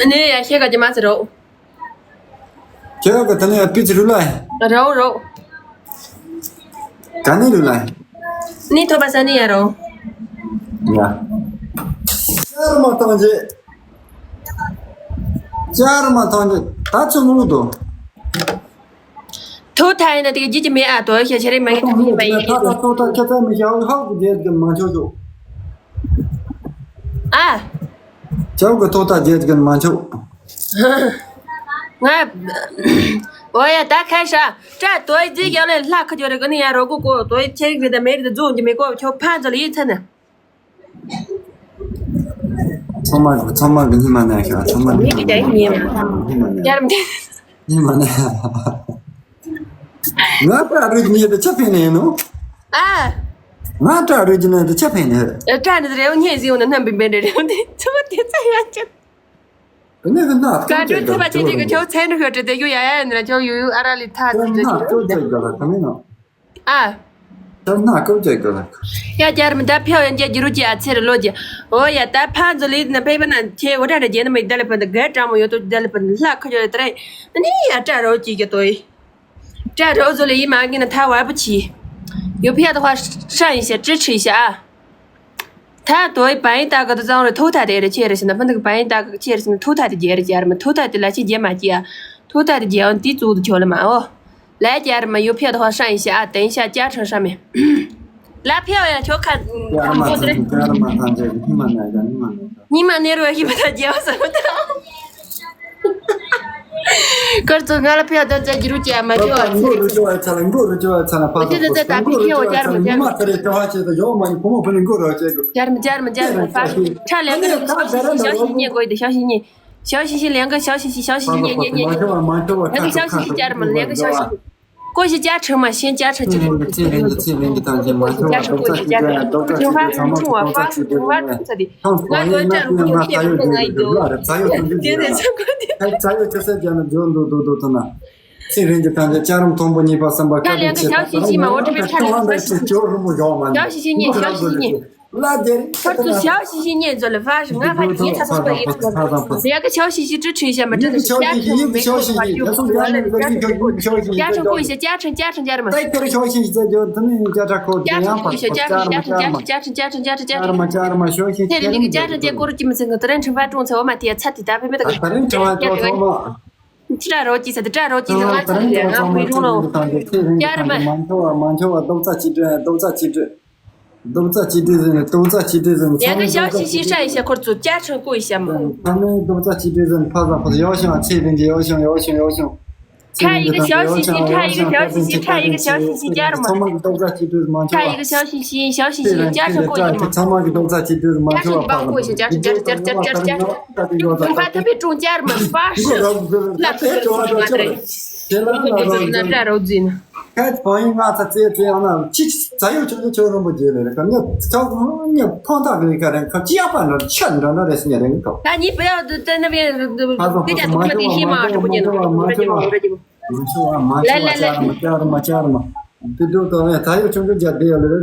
ཨ། ནི་ཡ་ཤེ་ག་ཅི་མ་ཟེར་རོ། ཁྱེད་རང་གི་ད་ནི་ཡང་སྤུས་ཚད་རུ་ལ། རོ་རོ། ག་ནས་རུ་ལ། ནི་ཐོབ་པ་ས་ནི་ཡ་རོ། ཡ། ཅར་མ་ཐང་རྗེ། ཅར་མ་ཐང་རྗེ། ད་ཚོ་མུ་དོ། ཐོ་ཐ་ཡིན་ན་དེ་ག་ཇི་ཅི་མེད་ཨ་དོ་ཤ་ཆེ་རེ་མ་ངེ་ཐོ་མི་མ་ཡིན་ད་ད་ཐོ་ཐ་ཁྱེད་ཚ་མི་ཤ་ཧ་ཧ་གི་རྒྱལ་གི་མ་ཆོ་ཆོ། ཨ། ཅའོ་གི་ཐོག་ཐག་རྒྱལ་གྱི་མ་འཆོག་ང་། འོ་ཡ་ད་ཁ་ཤ། ཏྲ་དོའི་རྫི་ཡང་ལས་ལྷ་ཁ་ཅོ་རེ་གི་ནི་ཡ་རོ་གོ་གོ་དོའི་ཆེ་རིག་རེ་ད་མེ་རི་ད་རྫོང་གི་མེ་གོ་ཆོ་ཕ་ཛ་ལི་ཡི་ཚ་ན། ཚང་མ་གི་ཚང་མ་གི་ཉི་མ་ན་ཤ་ཚང་མ་ཉི་མ་ན་ཤ་ཉི་མ་ན་ཡར་མི་ཉི་མ་ན་ང་ཏྲ་རུ་ཉི་ད་ཆ་ཕེ་ནེ་ནོ། ཨ། ང་ཏྲ་རུ་ཉི་ད་ཆ་ཕེ་ནེ། ཏྲ་ནི་རེ་ཉེ་ཟི་འོ་ན་ནམ་བིན་བེ་རེ་རེ་འདི་ཚོ་དེ་ཚ་ཡ་ཅན། ཀ་ཀྲུ་ཐུབ་པ་ཆེ་ཆེ་གི་ཁྱོད་ཚན་རིག་ཤོད་དྲི་དེ་རྒྱུ་ཡ་ཡ་ཡ་ནི་ཁྱོད་ཡུ་ཡུ་ཨ་ར་ལི་ཐ་ཚི་ཚི་ཁྱོད་ཨ། ཁྱོད་སྣ་ཁུག་བྱེད་དགོས་ལ། ཡ་རྒྱལ་རབས་མི་ད་ཕེའུ་ཡང་རྒྱལ་རྒྱུ་རུ་གྱི་ཨ་ཚེ་རུ་ལོ་རྒྱུ། འོ་ཡ་ད་ཕ་འཛོ་ལི་ན་ཕེ་པ་ན་ཁྱེད་འོ་ད་ར་རྒྱལ་ནི་མི་ད་ལ་པ་ན་ག་གྲང་མོ་ཡོད་དོ་ད་ལ་པ་ན་ལྷ་ཁ་ཡོད་ད་རེ། ཨ་ནི་ཡ་ད་རོ་གྱི་གི་དོ་ཡི། ད་རོ་འཛོ་ལི་ཡི་མ་གི་ན་ད་བ་པ་ཆི། ཡོ་ཕི་ཡ་ད་ཧ་ཧྲ་ཡི་ཤ་ཀྲི་ཁྲི་ཤ་ཨ། ད་དོ་ཡི་པ་ཡི་ད་ག་དོ་ཙང་རེ་ཐོ་ད་དེ་རེ་ཆེ་རེ་ཤི་ན་པ་ན་གི་པ་ཡི་ད་ག་ཆེ་རེ་ཤི་ན་ཐོ་ད་དེ་རྒྱལ་རེ་རྒྱལ་རེ་མ་ཐོ་ད་དེ་ལ་ཆི་རྒྱལ་མ་ཀྱི་ཨ། ཐོ་ད་དེ་རྒྱལ་ཨོ་ཏི་ཙུ་དུ་ཁྱོ་ལ་མ་ཨོ། ལས་རྒྱལ་ར་མ་ཡོ་ཕི་ཡ་ད་ཧ་ཧྲ་ཡི་ཤ་ཨ་དེ་ཡི་ཤ་ཀྱ་ཁྲང་ཧྲ་མེ། ལ་ཕི་ཡ་ཡ་ཁྱོ་ཁ་ཁམ་པོ་དེ་རེ། ཉི་མ་ནེ་རོ་ཧི་མ་ད་རྒྱལ་ས་མ་ད། ཁར་ཚོ་ང་ལ་ཕི་ཡ་ད་ཙ་གི་རུ་ཅ་མ་ཁྱོ་ཨ་ཚེ་རེ་ཚེ། ད་ཕི་ཡ་ད་ད་ཕི་ཡ་ཡ་རྒྱལ་མ་རྒྱལ་མ། རྒྱལ་མ་རྒྱལ་མ་རྒྱལ་མ། ཁྲ་ལེན་གི་ཤ་ཤི་ཉེ་གོ་ཡི་ད་ཤ་ཤི་ཉེ། ཞའོ་ཞིང་ཞིང་ལེན་གི་ཞའོ་ཞིང་ཞིང་ཞའོ་ཞིང་ཞིང་ཉེ་ཉེ་ཉེ། ལེན་གི་ཞའོ་ཞིང་ཞིང་བསྐྱར་མ་ལེན་གི་ཞའོ་ཞིང་ཞིང་། ཀོ་ཞིག་བསྐྱར་ཁྲིད་མ་ཤེས་བསྐྱར་ཁྲིད་ཅིག་ཁོ་ཚོ་ཞའོ་ཞིང་ཞིང་བསྐྱར་ཁྲིད་ཅིག་ཁོ་ཚོ་ཞའོ་ཞིང་ཞིང་བསྐྱར་ཁྲིད་ཀོ་ཞིག་བསྐྱར་ཁྲིད་ཀོ་ཞིག་ཁྲིད་ཁྲིད་ཁྲིད་ཁྲིད་ཁྲིད་ཁྲིད་ཁྲིད་ཁྲིད། ང་ཚོ་ལྟ་རུ་ཁོ་ཞིག་ཁྱེད་ཁོ་ང་ཡི་འདུག་ཁྱེད་ཁོ་དེ་ནས་ཚང་ཁོ་དེ། ཁྱེད་ཚ་ཡོད་ཁྱེད་ཚ་རྒྱ་ན་འཇོན་འདུག་འདུག་འདུག་ཐུབ་ན། ཚེ་རིང་གི་ཐང་གི་བསྐྱར་རམ་མཐོན་པོ་གཉིས་པ་གསུམ་པ། ད་ལེན་གི་ཞའོ་ཞིང་ཞིང་མ་འོ་ཁྲི་ཕེ་ཁྲ་ལེན་གི་ཞའོ་ཞིང་ཞིང་། ཞའོ་ཞིང་ཞིང་ཉེ་ཞའོ་ཞིང་ཞིང་ཉེ། ལ་དེ་རིང་ཁོ་ཚོ་ཞའོ་ཞིང་ཞིང་ཉེ་ཚོ་ལ་ཕ་ཞིག་ང་ཕ་ཡི་ཚ་སོ་སོ་ཡི་ཚོ་ཡ་གི་ཞའོ་ཞིང་ཞིང་ཀྲི་ཁྲི་ཤ་མ་ཀྲི་ནི་ཞའོ་ཞིང་ཞིང་ཡིན་ཞའོ་ཞིང་ཞིང་ཡ་སོ་ཡ་ལ་ཡ་ཀྲི་ཁོ་ཞིག་བསྐྱར་ཁྲིད་བསྐྱར་ཁྲིད་ཀོ་ཞིག་བསྐྱར་ཁྲིད་བསྐྱར་ཁྲིད་བསྐྱར་མ། ད་ཁྱེད་ཞའོ་ཞིང་ཞིང་ཚ་ཇོ་ཐུ་ནི་ཡིན་བསྐྱར་ཁྲིད་ཁོ་ཡང་ཕ་བསྐྱར་ཁྲིད་བསྐྱར་ཁྲིད་བསྐྱར་ཁྲིད་བསྐྱར་ཁྲིད་བསྐྱར་ཁྲིད་བསྐྱར་ཁྲིད་བསྐྱར་ཁྲིད་བསྐྱར་ཁྲིད་བསྐྱར་ཁྲིད་བསྐྱར་ཁྲིད་ཐེ་རི་ལི་གི་བསྐྱར་ཁྲིད་དེ་ཀོ་རུ་ཅི་མི་ཚེ་གི་ཏུ་རེན་ཁྲིམས་ཕ་ཀྲུང་ཚེ་འོ་མ་དེ་ཡ་ཚ་དེ་ད་ཕེ་མེ་ད་གི་ད་ཕེ་མེ་ད་གི། ཁྱི་དྲག་རོ་གྱིས་ཟེར་ད་ང་ཚོ་ལ་ང་མི་རུང་ལོ། རྒྱ་རི་མ། མ་འཁྱོག་པ་མ་འཁྱོག་པ་རྡོག་རྩ་གཅིག་སྒྲིལ་རྡོག་རྩ་གཅིག་སྒྲིལ། རྡོག་རྩ་གཅིག་སྒྲིལ་ཟེར་ནས་རྡོག་རྩ་གཅིག་སྒྲིལ་ཟེར་ནས་ཡ་གི་ཞའོ་ཞིང་ཞིང་ཧྲ་ཡི་ཤ་ཁོར་ཚོ་བསྐྱར་ཁྲིད་ཀོ་ཡི་ཤ་མོ། ཚང་མས་རྡོག་རྩ་གཅིག་སྒྲིལ་ཟེར་ནས་ཕ་ཟ་ཕ་ཟ་ཡོ་ཞིང་ཚེ་རིང་གི་ཡོ་ཞིང་ཡོ་ཞིང་ཡོ་ཞིང་། ཁྲ་ཡི་གི་ཞའོ་ཞིང་ཞིང་ཁྲ་ཡི་གི་ཞའོ་ཞིང་ཞིང་ཁྲ་ཡི་གི་ཞའོ་ཞིང་ཞིང་བསྐྱར་མ། ཚང་མ་གི་རྡོག་རྩ་གཅིག་སྒྲིལ་མ་འཁྱོག་པ། ཞའོ་ཞིང་ཞིང་ཞའོ་ཞིང་ཞིང་བསྐྱར་ཁྲིད་ཀོ་ཡི་ཤ་མོ། ཚང་མ་གི་རྡོག་རྩ་གཅིག་སྒྲིལ་མ་འཁྱོག་པ། བསྐྱར་ཁྲིད་བསྐྱར་ཁྲིད་བསྐྱར་ཁྲིད་བསྐྱར་ཁྲིད་བསྐྱར་ཁྲིད། ཁྱུང་ཁ་ཐུབ་པའི་ཀྲུང་བསྐྱར་མ་སྤར་ཤོག་ལྷ་ཁ་ཁྱོད་ཚོ་མ་ཏྲེ། ཁྱེད་ལ་ཁྱེད་ཚོ་ན་ཏྲ་རོ་རྫུན། ཁ་ཕང་ཡིན་ང་ཚ་ཙེ་ཙེ་ཡང་ན་ཅི་ཙ་ཡོད་ཆོག་ཆོག་རོན་པོ་རྗེས་ལས་རེད་ཁ་ཉ་ཚ་ཉ་ཕང་ཐག་རེད་ཁ་རེད་ཁ་ཅི་ཡག་པ་འདྲ་ཆ་འདྲ་འདྲ་རེད་སྙ་རེད་ཁ། ད་ཉི་པ་ཡག་ཏུ་ཏན་ན་བའི་ཏེ་ཅག་ཏུ་ཁ་ཏི་ཤི་མ་ཧྲ་པོ་ཉན་ནོ་ར་ཅི་མ་ཧྲ་ཅི་མ། མ་ཆོག་མ་ཆོག་མ་ཆོག་མ་ཆོག་མ་ཆོག་མ། དེ་འགྲོ་དང་ཡང་ད་ཡོད་ཆུང་ཆུང་རྒྱ་དེ་ཡོད་ལེ།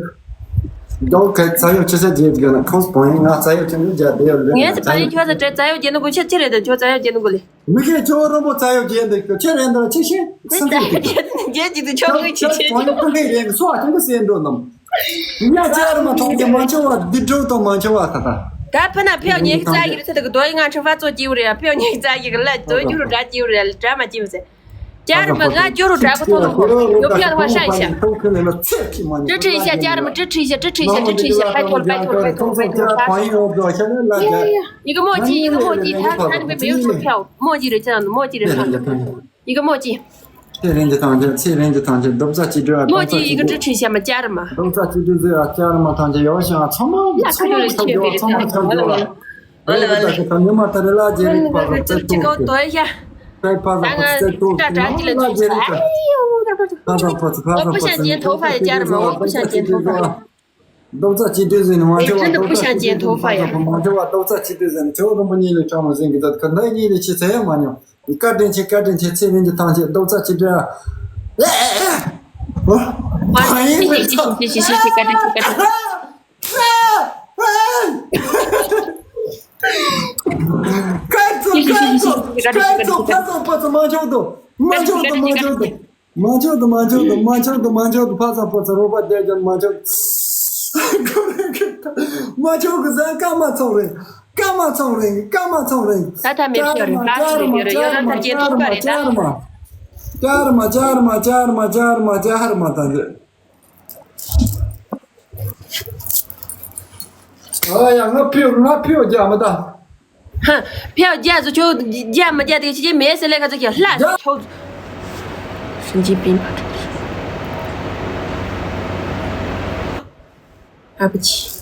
འགྲོ་ག་ཚ་ཡོད་ཆུ་ཚ་རྒྱས་དགོས་ན་ཁོང་སྤང་ཡིན་ང་ཚ་ཡོད་ཆུང་ཆུང་རྒྱ་དེ་ཡོད་ལེ། ངས་ཚ་པ་ལི་ཁྱོད་ཚ་ཚ་ཡོད་རྒྱ་ནི་གོ་ཆེ་ཆེ་རེད་དེ་ཁྱོད་ཚ་ཡོད་རྒྱ་ནི་གོ་ལེ། མི་ཁའི་ཁྱོད་རོན་པོ་ཚ་ཡོད་རྒྱ་འདི་ཁྱོད་ཆེ་རེད་འདི་ཆེ་ཤེས་སེམས་ཁུར་དེ། རྒྱ་ཅིག་ཏུ་ཆོག་གི་ཆེ་ཆེ་ཆོག་གི་ཕ་གི་རེད་སོ་ཨ་ཁྱོད་ཀྱི་སེམས་འགྲོ་ནམ། ཉ་ཅར་མ་ཐོང་གི་མ་ཆོག་བ་འདི་འགྲོ་དང་མ་ཆོག་བ་ད་ད། ད་ཕ་ན་ཕེའོ་ཉེ་ཁི་ཙ་གི་རེད་ཚ་ད་གི་དོ་ཡི་ང་ཁྲི་ཧྥ་ཙོ་སྐྱིའུ་རེད་ཕེའོ་ཉེ་ཁི་ཙ་གི་གི་ལ་དོ་ཡི་རུ་དྲ་སྐྱིའུ་རེད་དྲ་མ་སྐྱིའུ་ཟེར། ཅར་མ་ང་ཇོ་རུ་དྲ་གི་ཐོ་ལོ་ཡོ་ཕེའོ་ཧ་ཤ་ཤ། ཏྲི་ཁྲི་ཤ་ཅར་མ་ཏྲི་ཁྲི་ཤ་ཏྲི་ཁྲི་ཤ་ཏྲི་ཁྲི་ཤ་པའི་ཐོར་པའི་ཐོར་པའི་ཐོར་པའི་ཐོར་པའི་ཐོར། ཡི་གེ་མོ་ཅི་ཡི་གེ་མོ་ཅི་ཐ་ཐ་ནི་པའི་མེའུ་ཚོ་ཕེའོ་མོ་ཅི་རེད་ཅི་རང་མོ་ཅི་རེད་ཧ། ཡི་གེ་མོ་ཅི། ཚེ་རིང་གི་ཐང་ཆེན་ཚེ་རིང་གི་ཐང་ཆེན་རྡོག་རྩ་གཅིག་སྒྲིལ་བ་མོ་རྡོག་རྩ་ཅི་ཡི་གེ་གཅིག་སྒྲིལ་ཏྲི་ཁྲི་ཤ་མ་ཅར་མ། རྡོག་རྩ་གཅིག་སྒྲིལ་ཟེར་བ་ཅར་མ་ཐང་ཆེན་ཡོ་ཞང་ཚང་མ་ལ་ཚང་མ་ཁ་ཡོ་ལ་ཁྱེད་ཚང་མ་ཁྱབ་ཡོ་ལ། ཨོ་ལེ་ཨོ་ལེ། ད་ཁ་ཉི་མ་ད་རེ་ལ་ཇེ་རིག་པ་རོ་ཚེ་ཏུ་ཅི་གོ་དོ་ཡ། ཚེ་པ་ཟ་པ་ཚེ་ཏུ་ད་ད་ཅི་ལ་ཇེ་རིག་པ། ཕ་ཟ་པ་ཚེ་ཕ་ཟ་པ་ཚེ་ཏུ། ཨོ་པུ་ཤ་ཅན་ཐོ་ཕ་ཡ་ཅར་མ་ཨོ་པུ་ཤ་ཅན་ཐོ་ཕ་ཡ། རྡོག་རྩ་གཅིག་སྒྲིལ་ཟེར་ནས་མ་འཆོལ་བ། རྡོག་རྩ་གཅིག་སྒྲིལ་ཟེར་ནས་མ་འཆོལ་བ། རྡོག་རྩ་གཅིག་སྒྲིལ་ཟེར་ནས་ཆོས་རིན་པོ་ཉིད་ལས་དྲངས་མ་ཟིན་གི་ད་ཁ་འདི་གཉིས་ལས་ཆེ་ཚད་ཡང་མ་མྱོང་། བཀའ་དྲིན་ཆེ་བཀའ་དྲིན་ཆེ་ཚེ་རིང་གི་ཐང་ཆད་རྡོག་རྩ་གཅིག་སྒྲིལ་ཨ། ཨ་ཨ་ཨ། ཨ་ཡིན་མི་ཚོགས། བཀའ་དྲིན་ཆེ་བཀའ་དྲིན་ཆེ་བཀའ་དྲིན་ཆེ། སྐར་ཚོགས་སྐར་ཚོགས་སྐར་ཚོགས་ཕ་ཚོགས་ཕ་ཚོགས་མ་འཆོལ་དོ། མ་འཆོལ་དོ་མ་འཆོལ་དོ། མ་འཆོལ་དུ་མ་འཆོལ་དུ་མ་འཆོལ་དུ་མ་འཆོལ་དུ་ཕ་ཚང་ཕོ་ཚང་རོགས་པ་བསྡད་ཀྱང་མ་འཆོལ། མ་འཆོལ་གི་ཟན་སྐར་མ་ཚོང་རིང་། སྐར་མ་ཚོང་རིང་། སྐར་མ་ཚོང་རིང་། ད་ཐ་མེད་ཤོར་རེད། ད་ཐ་མེད་ཤོར་རེད། ཡོ་ད་ཐ་ཅན་ཐོག་པ་རེད་ད། ཅར་མ་ཅར་མ་ཅར་མ་ད་འདི། ཨ་ཡ་ང་ཕིའོ་ང་ཕིའོ་རྒྱ་མ་ད། ཧ། ཕེའོ་རྒྱ་ཟོ་ཁྱོད་རྒྱ་མ་རྒྱ་དེ་ཅི་ཅི་མེད་ཟེར་ལས་ཁ་ཚོ་ཁྱོད་ལྷ་ཁྱོད། ཞིན་ཅིན་ཕིན་ཕ་ཁྲི། ཨ་བུ་ཆི།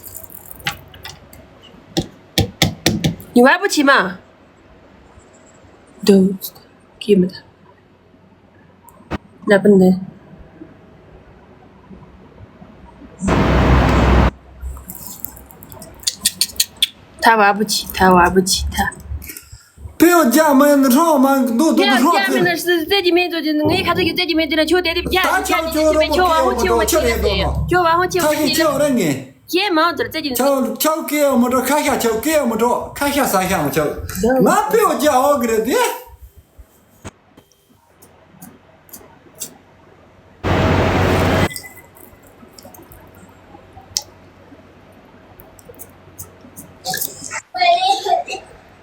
ཉི་མ་ཨ་བུ་ཆི་མ། འདུག་ཀི་མ་ད། ལ་པན་ནི། ཐ་བ་བུ་ཆི་ཐ་བ་བུ་ཆི་ཐ། ཡོད་རྒྱ་མི་ཡིན་ཧྲང་མ་འདུག་འདུག་ཡ་ཧྲང་རྒྱ་མི་ན་སི་རྩེ་གི་མེད་འདུག་ངའི་ཁ་ཚ་གི་རྩེ་གི་མེད་འདུག་ན་ཁྱོད་དེ་དེ་རྒྱ་ད་རྒྱ་ཁྱོད་ཁྱོད་རོ་ཁྱོད་བ་ཧོ་ཁྱེད་ཧོ་ཁྱེད་ཁྱེད་ཁྱེད་ཁྱེད་ཁྱོད་བ་ཧོ་ཁྱེད་ཧོ་ཁྱེད་ཁྱེད་ཁྱེད་ར་ངེ་ཁྱེད་མ་འོང་ཚར་རྩེ་གི་ཁྱོད་ཁྱོད་ཁྱེད་ཧོ་མ་འགྲོ་ཁ་ཤ་ཁྱོད་ཁྱེད་ཧོ་མ་འགྲོ་ཁ་ཤ་ས་ཤ་མ་ཁྱོད་ང་ཕེ་ཧོ་རྒྱ་ཧོ་གི་རེད་དེ།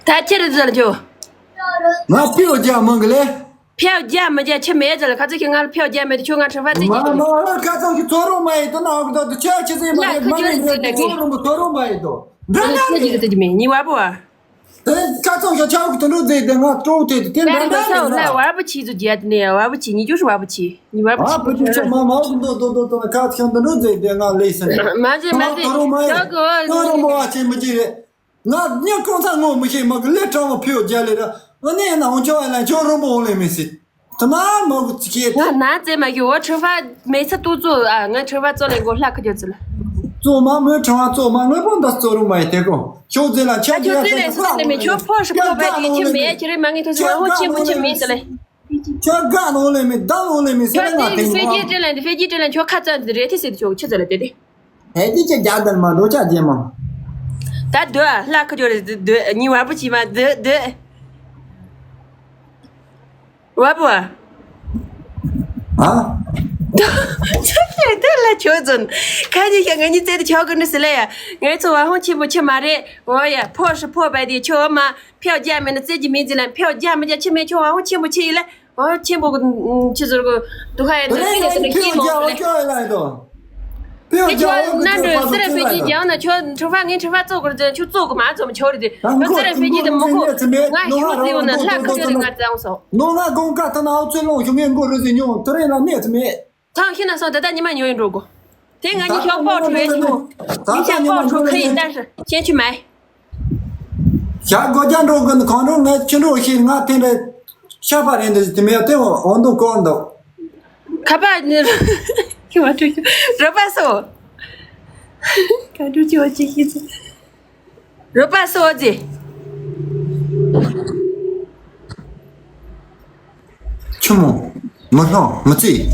ད་ཁྱེད་རེད་ཟེར་ཁྱོད། ང་ཕེའུ་རྒྱ་མང་གི་ལེ། ཕེའུ་རྒྱ་མི་རྒྱ་ཁྱི་མེད་ཟེར་ལ་ཁ་ཚིག་གི་ང་ལ་ཕེའུ་རྒྱ་མེད་དུ་ཁྱོད་ང་ཁྲི་ཕ་ཙི་མ་ཁྱེད་མ་ཁ་ཚང་གི་ཚོ་རོ་མ་ཡི་དོ་ན་འོག་ཏུ་ཁྱོད་ཁྱི་ཙི་མ་ལ་རེད་མ་ཁྱོད་རེད་ཙི་ལ་ཁྱོད་རོ་མ་ཚོ་རོ་མ་ཡི་དོ་འདྲ་ན་ཁྱོད་ཀྱི་ཙི་མེད་ཉི་བ་པོ་བ། དེ་ཁ་ཚང་ཤོག་ཆག་གི་དུད་འགྲོ་རྫས་དེ་ང་སྤྲོ་དེ་དེ་འདྲ་ན་ལ་བ་བ་བུ་ཆི་ཚོ་རྒྱ་དེ་ནས་བ་བ་བུ་ཆི་ཉི་རྒྱུ་ཧྲི་བ་བུ་ཆི་ཉི་བ་བུ་ཆི་བུ་ཆི་མ་མ་འོག་འདོ་འདོ་འདོ་འདོ་ན་ཁ་ཚང་དུད་འགྲོ་རྫས་དེ་ང་ལས་སེ་མ་ཟེ་མ་ཟེ་ཁྱོད་གི་ཨོ་ཁྱོད་རོ་མ་བ་ཆི་མི་ཅི་རེད། ང་ཉིན་གང་ཚ་ངོ་མི་ཤེས་མ་གི་ལས་གྲང་བ་ཕེའུ་རྒྱ་ལས་ར་ཨ་ནི་ཡིན་ན་འོང་ཆོག་ཨ་ལ་ཁྱོད་རོ་མ་འོང་ལས་མི་སྲིད་དུ་མ་མ་གི་ཅི་ཁྱེད་ང་ན་ཙེ་མ་གི་འོ་ཁྲི་ཕ་མེ་ཚ་ཏུ་ཙུ་ཨ་ང་ཁྲི་ཕ་ཙོ་ལས་མགོ་ལྷ་ཁ་རྒྱ་ཙི་ལ་ཙོ་མ་མོའི་ཁྲི་ཕ་ཙོ་མ་ངོ་པོ་འདི་ཙོ་རུ་མ་ཡི་དེ་གོ་ཁྱོད་ཙེ་ལ་ཁྱོད་ཁྱོད་ཙེ་ལས་སུ་ཙེ་ལས་མེ་ཁྱོད་ཕོ་ཧྲི་ཕོ་བས་དེ་ཁྱི་མེ་ཁྱི་རེ་མ་ངི་ཐུ་ཙི་མ་ཧོ་ཁྱི་མུ་ཁྱི་མེ་ཙི་ལས། ཁྱོད་དགའ་ནོ་ལེ་མི་དགའ་ནོ་ལེ་མི་ཟེར་ན་ང་དེ་ངོ་། ཧྥེ་ཇི་ཏྲེ་ལན་དེ་ཧྥེ་ཇི་ཏྲེ་ལན་ཁྱོད་ཁ་ཙན་དེ་རེད་དེ་ཟེར་དེ་ཁྱོད་ཆི་ཟེར་ལ་དེ་དེ། ཧེ་དེ་ཁྱོད་རྒྱག་དར་མ་འགྲོ་ཆ་རྗེས་མ། ད་སྡོད་ཨ་ལྷ་ཁ་ཁྱོད་རེད་སྡོད་ཉི་བ་པོ་ཆི་མ་སྡོད་སྡོད། བ་པོ་ཨ། ཨ། ཆ་ཁྱེད་དེ་ལ་ཁྱོད་ཚོ་ཁ་ཉི་ཤ་ང་ཉི་ཙེ་དེ་ཁྱོད་ཀུན་ནི་ཟེར་ལ་ཡ་ངའི་ཚོ་བ་ཧོང་ཆེན་པོ་ཆི་མ་རེད་འོ་ཡ་ཕོ་ཧྲི་ཕོ་བས་དེ་ཁྱོད་མ། ཕེའུ་རྒྱ་མེད་ན་རྩེ་གི་མེད་ཟེར་ལ་ཕེའུ་རྒྱ་མི་རྒྱ་ཆི་མེད་ཁྱོད་ཨ་ཧོ་ཆེན་པོ་ཆི་ཡིན་ལ་ཨོ་ཆེན་པོ་ཆི་ཟེར་གོ་དུ་ཁ་ཡ་ན་ཁྱི་ཡ་ཟེར་ན་ཁྱི་མོ་ལེ། ཕེའུ་རྒྱ་ཁྱོད་ན་འགྲོ་སི་ར་ཕེ་གི་རྒྱ་ན་ཁྱོད་ཁྲི་ཕ་ངའི་ཁྲི་ཕ་ཙོ་གོ་ར་ཁྱོད་ཙོ་གོ་མ་ཙོ་མ་ཁྱོད་རེད་དེ་ཁྱོད་སི་ར་ཕེ་གི་དེ་མོ་གོ་ང་ཧི་བ་ཟི་ཡོ་ན་ལྷ་ཁ་ཁྱོད་རེད་ང་ཙང་སོ། ནོ་ང་དགོང་ཀ་ཐ་ན་ཨོ་ཚོད་ལོང་ཞུ་ངའི་མགོ་རུ་ཟི་ཉོ་དུ་རེ་ལ་གནས་ཐུ་མེད། ཐང་ཤི་ན་སོང་ད་ལྟ་ཉི་མ་ཉོ་ཡིན་འགྲོ་གོ། དེ་ང་གཉིས་ཤོག་པོག་ཁྲུ་ཡོད་ཅི་མོ། ཉིན་ཤོག་པོག་ཁྲུ་ཁ་ཡིན་ད་ཤི་ཤན་ཆུ་མ། ཞག་སྒོ་རྒྱ་འགྲོ་གི་གང་འགྲོ་ངས་ཕྱི་འགྲོ་ཤེས་ང་དེ་འདྲ་ཤ་པ་རེད་འདི་དེ་མེད་དེ་འོ་འདུག་གོ་འདུག་ཁ་པ་ནི་ཁྱི་བ་ཁྲུ་རོ་པ་སོ། ཁ་ཁྲུ་ཁྱི་བ་ཅི་ཤི་ཚེ། རོ་པ་སོ་ཟེ། ཆུ་མོ། མི་ལྷོང་མི་རྩིས།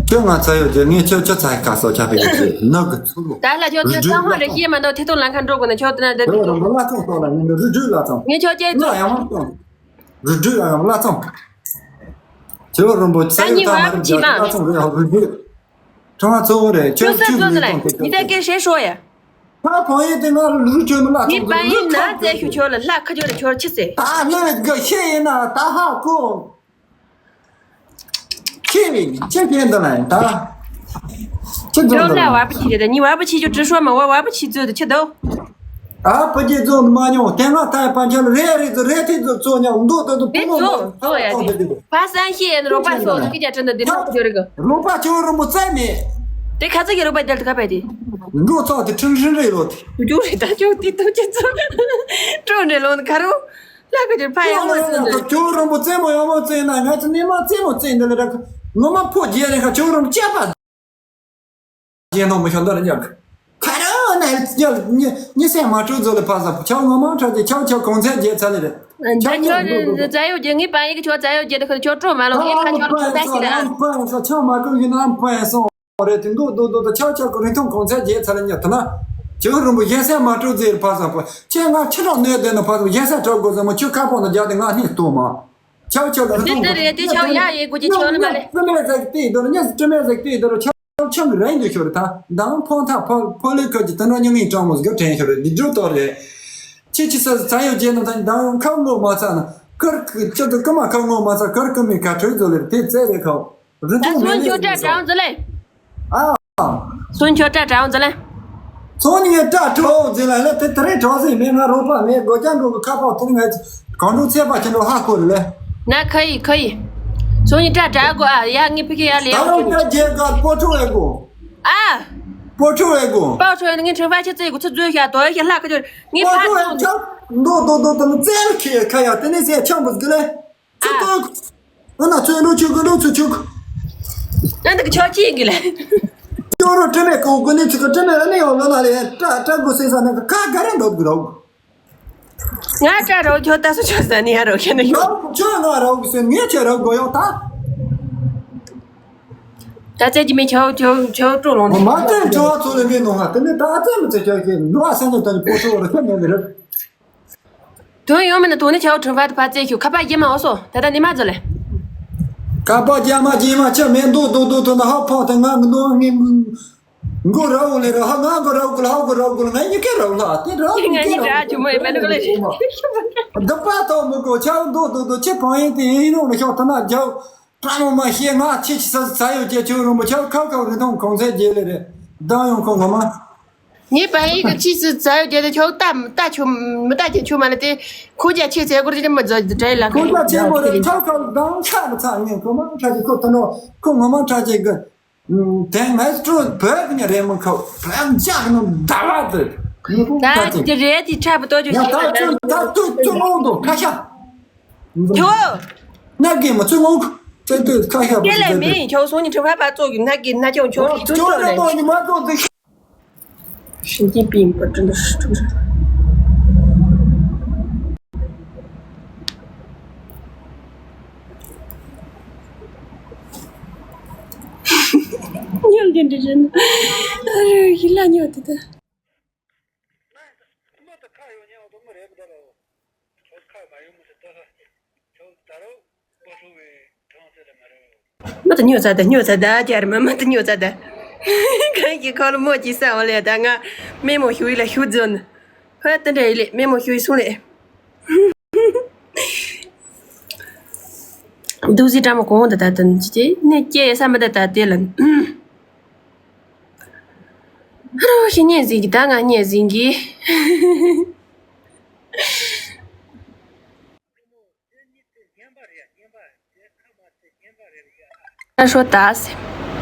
ཁྱོད་ང་ཚ་ཡོད་ཀྱི་ངས་ཁྱོད་ཁྱོད་ཚ་ཡི་ཁ་སོ་ཆ་པའི་ཡོད་ཀྱི་ནག་གི་ཚུར་ལོ། ད་ལ་ཁྱོད་ཁྱོད་ཚང་མ་རེ་ཤེས་མ་འདུག་ཐེ་ཐོང་ལ་ཁ་འགྲོ་དགོས་ན་ཁྱོད་དེ་ན་འདི་འདི་འགྲོ། ལ་ཚོང་སོང་ལ་ངས་རུ་སྒྲུག་ལ་ཚོང་། ངས་ཁྱོད་ཀྱི་ལ་ཡང་མ་ཚོང་། རུ་སྒྲུག་ཡང་ལ་ཚོང་། ཁྱོད་རིན་པོ་ཆེ་ཡོད་ད་མ་རུ་རྒྱག་ལ་ཚོང་རེ་ཧ་རུ་སྒྲུག་ཁྲང་ཚོ་རེ་ཁྱོད་ཁྱོད་ཁྱོད་ཚོ་ལ་ཁྱོད་ཁྱོད་ཉི་ད་སྐད་བཤད་ཤོག་ཡ། ད་ཕང་ཡིན་དེ་ང་ལུ་ཁྱོད་མི་ལ་ངའི་ཚོང་པ་ཡིན་ན་རྩེ་ཤུ་ཁྱོད་ལ་ལྷ་ཁ་ཁྱོད་ལ་ཁྱོད་ཆི་ཟེར། ད་ལྷ་གི་ཤེས་ཡིན་ན་ད་ཧ་གོ། ཁྱེད་ནི་ཁྱེད་ཁྱེད་འདི་ལ་ཡིན་ད། ཁྱེད་འདི་ཁྱོད་ལ་ལ་བ་པ་ཆི་རེད་ད་ཉི་བ་པ་ཆི་ཁྱོད་དྲི་ཤོག་མ་བ་བ་པ་ཆི་ཚོད་དུ་ཁྱེད་དོ། ཨ་ཕ་རྒྱལ་ཚོ་མ་མྱོང་དེ་ང་ད་ཕ་ཆ་ལ་རེ་རེ་ཚོ་རེ་ཐེ་ཚོ་ཚོ་ཉག་མདོ་ད་དུ་དེ་ཕུ་མོ་ཚོ་ཚོ་ཡ་དེ་ཕ་སང་ཤེས་ཡན་རོགས་པ་སོ་ཚོ་ཀི་ཅ་ཁྲི་འདི་འདི་ནོ་ཁྱོད་རེ་གི། རོགས་པ་ཁྱོད་རོགས་པོ་བཙལ་མེད། དེ་ཁ་ཚ་གི་རོགས་པ་རྒྱལ་དུ་ཁ་པ་དེ། འགྲོ་ཚོགས་དེ་ཁྲིམས་ཁྲིམས་རེད་ལོ་དེ། དུ་ཅུ་རེད་ད་ཅུ་དེ་དུ་ཅི་ཚོ། ཀྲོ་འདྲེ་ལོ་ཁ་རོ། ལྷ་ཁ་ཅིར་ཕ་ཡང་མོ་སོང་འདི། ཁྱོད་རང་པོ་རྩེད་མོ་ཡང་མོ་རྩེད་ན་ང་ཚོ་ནི་མ་རྩེད་མོ་རྩེད་འདི་ལ་རག་ངོ་མ་ཕོ་རྒྱལ་རེད་ཁ་ཁྱོད་རང་སྐྱབས་པ། རྒྱལ་ནོ་མི་ཤོ་འདི་ར་ཉག་ཁ་རོ་ནས་ཉི་ཉི་སེ་མ་སྤྲོད་ཛོ་ལ་ཕ་ས་ཁྱོད་ངོ་མ་ཁྲ་ཅི་ཁྱོད་ཁྱོད་གོང་ཚད་རྒྱལ་ཚ་ལེ་རེད། ད་ཁྱོད་ཁྱོད་རྫ་ཡོད་རྒྱལ་ངའི་པ་ཡིག་ཁྱོད་རྫ་ཡོད་རྒྱལ་དུ་ཁྱོད་ཁྱོད་སྤྲོ་མ་ལོ་ངའི་ཁ་ཁྱོད་ཁྱོད་ད་ཤི་ར། ཁྱོད་ཁྱོད་མ་ཀུན་གྱི་ནང་པ་ཡིན་སོང་། རེད་དེ་འདུག་འདུག་འདུག་ད་ཆག་ཆག་གི་རིན་ཐང་གོང་ཚད་བརྗེད་ཚར་ལ་ཉག་ཐ་ན། ཁྱོད་རིན་པོ་གཞན་སེམས་མ་སྤྲོ་ཟེར་ཕ་ས་པ་ཁྱེད་ང་ཁྱི་རང་གནས་བསྡད་ན་ཕ་ས་གཞན་སེམས་སྤྲོ་དགོས་ཟེར་མོ་ཁྱོད་ཁ་པོ་ན་རྒྱག་དེ་ང་སྣེ་གཏོང་མ། ཆག་ཆག་གི་རིན་ཐང་དེ་རེད་དེ་ཆག་ཡ་ཡེ་དགོས་ཀྱི་ཆག་ནི་མ་རེད། དྲི་མེད་ཟེར་དེ་དོར་ཉེ་དྲི་མེད་ཟེར་དེ་དོར་ཆག་ཆག་གི་རིན་དུ་ཤོར་ད་མདང་ཕོང་ཐག་ཕོ་ཕོ་ལི་ཁ་གི་དེ་འདྲ་ཉི་མིན་གྲང་མོ་སྒོ་དྲན་ཤོར་འདི་འགྲོ་ཏོ་རེད། ཁྱེད་ཁྱི་ས་ས་ཡོད་རྗེས་ནང་ད་མདང་ཁ་ངོ་མ་ཚ་ན་ཁར་ཁྱེད་དུ་ཀ་མ་ཁ་ངོ་མ་ཚ་ཁར་ཀ་མི་ཁ་ཁྲོས་ཚོ་ལེར་དེ་བཙལ་རེ་ཁ། རི་ད་ཐོག་སོན་མེད་ཆོ་ལེ་སྐྲ་ཟེར། གྲང་ཟེར་ལེ། ཨ། སོན་ཆོ་སྐྲ་གྲང་ཟེར་ལེ། སོན་ནི་ངའི་སྐྲ་གྲོགས་ཟེར་ལ་ལེ་དེ་དེ་རིང་གྲོགས་ཟེར་མེད་ང་རོགས་པ་མེད་སྒོ་རྒྱག་འགྲོ་གི་ཁ་པར་དེ་ནི་ངའི་གང་འགྲོ་ཚད་པ་ཁྱེད་འགྲོ་ཧ་གོ་རེ་ལེ། ན་ཁ་ཡི་ཁ་ཡི། སོན་ནི་སྐྲ་གྲག་གོ་ཨ་ཡ་ངའི་ཕི་ཁེ་ཡ་ལེ་ད་ཡ་རུང་ཁྱེད་སྐྲ་རྒྱས་གར་སྤོ་ཁྲོ་ཨེ་གོ། ཨ། སྤོ་ཁྲོ་ཨེ་གོ། སྤོ་ཁྲོ་ངའི་ཁྲི་ཕ་ཆེ་ཙེ་གོ་ཚུ་ཛུ་ཤ་དོ་ཡ་ཤ་ལྷ་ཁ་ཅོ་ངའི་སྤོ་ཕ་ཁྲོ་ཨེ་ཚོ། ཆག་འདོ་འདོ་འདོ་དང་བཙལ་ཁེ་ཁ་ཡ་དེ་ནི་ཟེ་ཆང་བུ་གི་ལེ། ཚུ་ཏོག་ཨ་ན་ཚོད་འགྲོ་ཆུ་གི་འགྲོ་ཚུ་ཆུག་ཨ་ན་གི་ཆོག་ཅི་གི་ལེ། ཅོ་རོ་དྲི་མེད་ཀོ་གོ་ནི་ཚུ་གི་དྲི་མེད་ལ་ནི་ཡོང་ལོ་ན་ལེ་ཏྲ་ཏྲ་གོ་སེ་ས་ན་གི་ཁ་ག་རེ་འདོད་གི་རོག་ང་སྐྲ་རོ་ཁྱོད་ད་སུ་ཁྱོད་ཟ་ནི་ཡ་རོ་ཁྱོད་ནི་ཡོད། ཁྱོད་ང་རོ་གི་སེ་ངས་ཁྱོད་རོ་གོ་ཡོང་ད། ད་ཙེ་ཅི་མེད་ཁྱོད་ཁྱོད་ཁྱོད་སྤྲོ་ལོང་ནི། མ་ཙེ་ཁྱོད་ཚོ་ལས་མེད་ནོ་ང་དེ་ནི་ད་ཙེ་མི་ཙེ་ཁྱོད་ཀྱི་འགྲོ་བ་སེམས་ཅན་དོན་པོ་ཚོ་རོ་ཁྱོད་མེད་ནི་རེད། དོན་ཡོང་མིན་ན་དོན་ནི་ཆའོ་ཁྲུན་ཧྥ་དུ་ཕ་ཙེ་ཁྱུ་ཁ་པ་རྒྱ་མ་འོ་སོ་ད་ལྟ་ནི་མ་ཛོ་ལེ། ཁ་པ་རྒྱ་མ་རྒྱ་མ་ཆ་མེད་འདུག་འདུག་འདུག་དོན་ཧ་ཕོ་དེ་ང་མི་འདུག་ངས་མགོ་ར་འོ་ལེ་ར་ཧ་ང་མགོ་ར་འོ་གུ་ལ་ཧ་མགོ་ར་འོ་གུ་ལ་ང་གཉིས་ཀ་ར་འོ་ལ་དེ་ར་འོ་ང་གཉིས་ཀ་ར་ཆུ་མོ་ཡི་མེ་ནི་གོ་ལེ་ཞིག་འདི་པ་ཐོག་མི་གོ་ཆའོ་འདུག་འདུག་འདུག་ཆེ་ཕང་ཡིན་དེ་ཡིན་ནོ་ལ་ཤོག་ཐ་ན་རྒྱའོ་བཀྲ་མོ་མ་ཤེས་ང་ཆེ་ཆེ་ས་ས་ཡོད་ཀྱི་ཆུ་རོང་པོ་ཆའོ་ཁ་ཁ་རི་ཐོང་གོང་ཚད་རྒྱལ་ལེ་རེད་ད་ཡོང་ཁོ་ངོ་མ། ངའི་བ་ཡིག་གི་ཕྱིས་སུ་ཛ་ཡོད་རྒྱལ་དུ་ཁྱོད་ལྟ་ལྟ་ཆུ་མི་ལྟ་ཀྱི་ཆུ་མ་ལ་དེ་ཁོ་རྒྱ་ཆེ་ཚེ་སྐོར་གྱི་མི་ཛ་དྲའི་ལ་ཁོ་རྒྱ་ཆེ་མོ་རེད་ཁྱོད་ཁ་གང་ཆ་མི་ཚ་ངས་ཁོ་མ་ཁྲ་ཅིག་ཁོ་ད་ནོ་ཁོ་ངོ་མ་ཁྲ་ཅིག་གི་དེ་མེད་སྤྲོ་བོད་ཀྱི་རེད་མི་ཁོ་བོད་འཇག་ནོ་ཟླ་བ་དེ་ངས་ཁོ་ད་ཁྲ་ཅིག་དེ་རེད་དེ་ཁྲ་བུ་ཏོ་ཅོ་ཡ་ཤེས་ད་ལ་ཚོད་ད་ཚོད་ཚོད་མོ་འདུག་ཁ་ཤ་ཁྱོད་ན་གི་མ་ཚོད་མོ་ཚོད་ཚོད་ཁ་ཤ་ཁྱེད་ལས་མིན་ཁྱོད་སོང་ཉིན་ཁྲི་ཕ་ཕ་ཙོག་གི་ན་གི་ན་ཁྱོད་ཁྱོད་ཁྱོད་ཚོད་ལ་ལས་ཏོ་ཉི་མ་ཙོག་ཚོད། 神经病吧，真的是，真是。你有点真的，哎呀，一烂尿的的。མ་ད་ཉོ་ཚ་ད་ཉོ་ཚ་ད་རྒྱ་རི་མ་མ་ད་ཉོ་ཚ་ད། གང་གི་ཁོ་ལ་མོ་ཅི་ས་བ་ལས་ད་ང་མེ་མོ་ཞུ་ཡི་ལ་ཞུ་རྫོན། ཧོ་ད་འདྲ་ཡི་ལེ་མེ་མོ་ཞུ་ཡི་སོང་ལེ། འདུག་སི་ཏྲ་མོ་གོང་ད་ད་ད་ཅི་ཅི་ནས་སྐྱེ་ས་མ་ད་ད་དེ་ལ། ཧ་རོ་ཞི་ཉེ་ཟིན་གི་ད་ང་ཉེ་ཟིན་གི། ཨ་ཧྲོ་ད་སེ།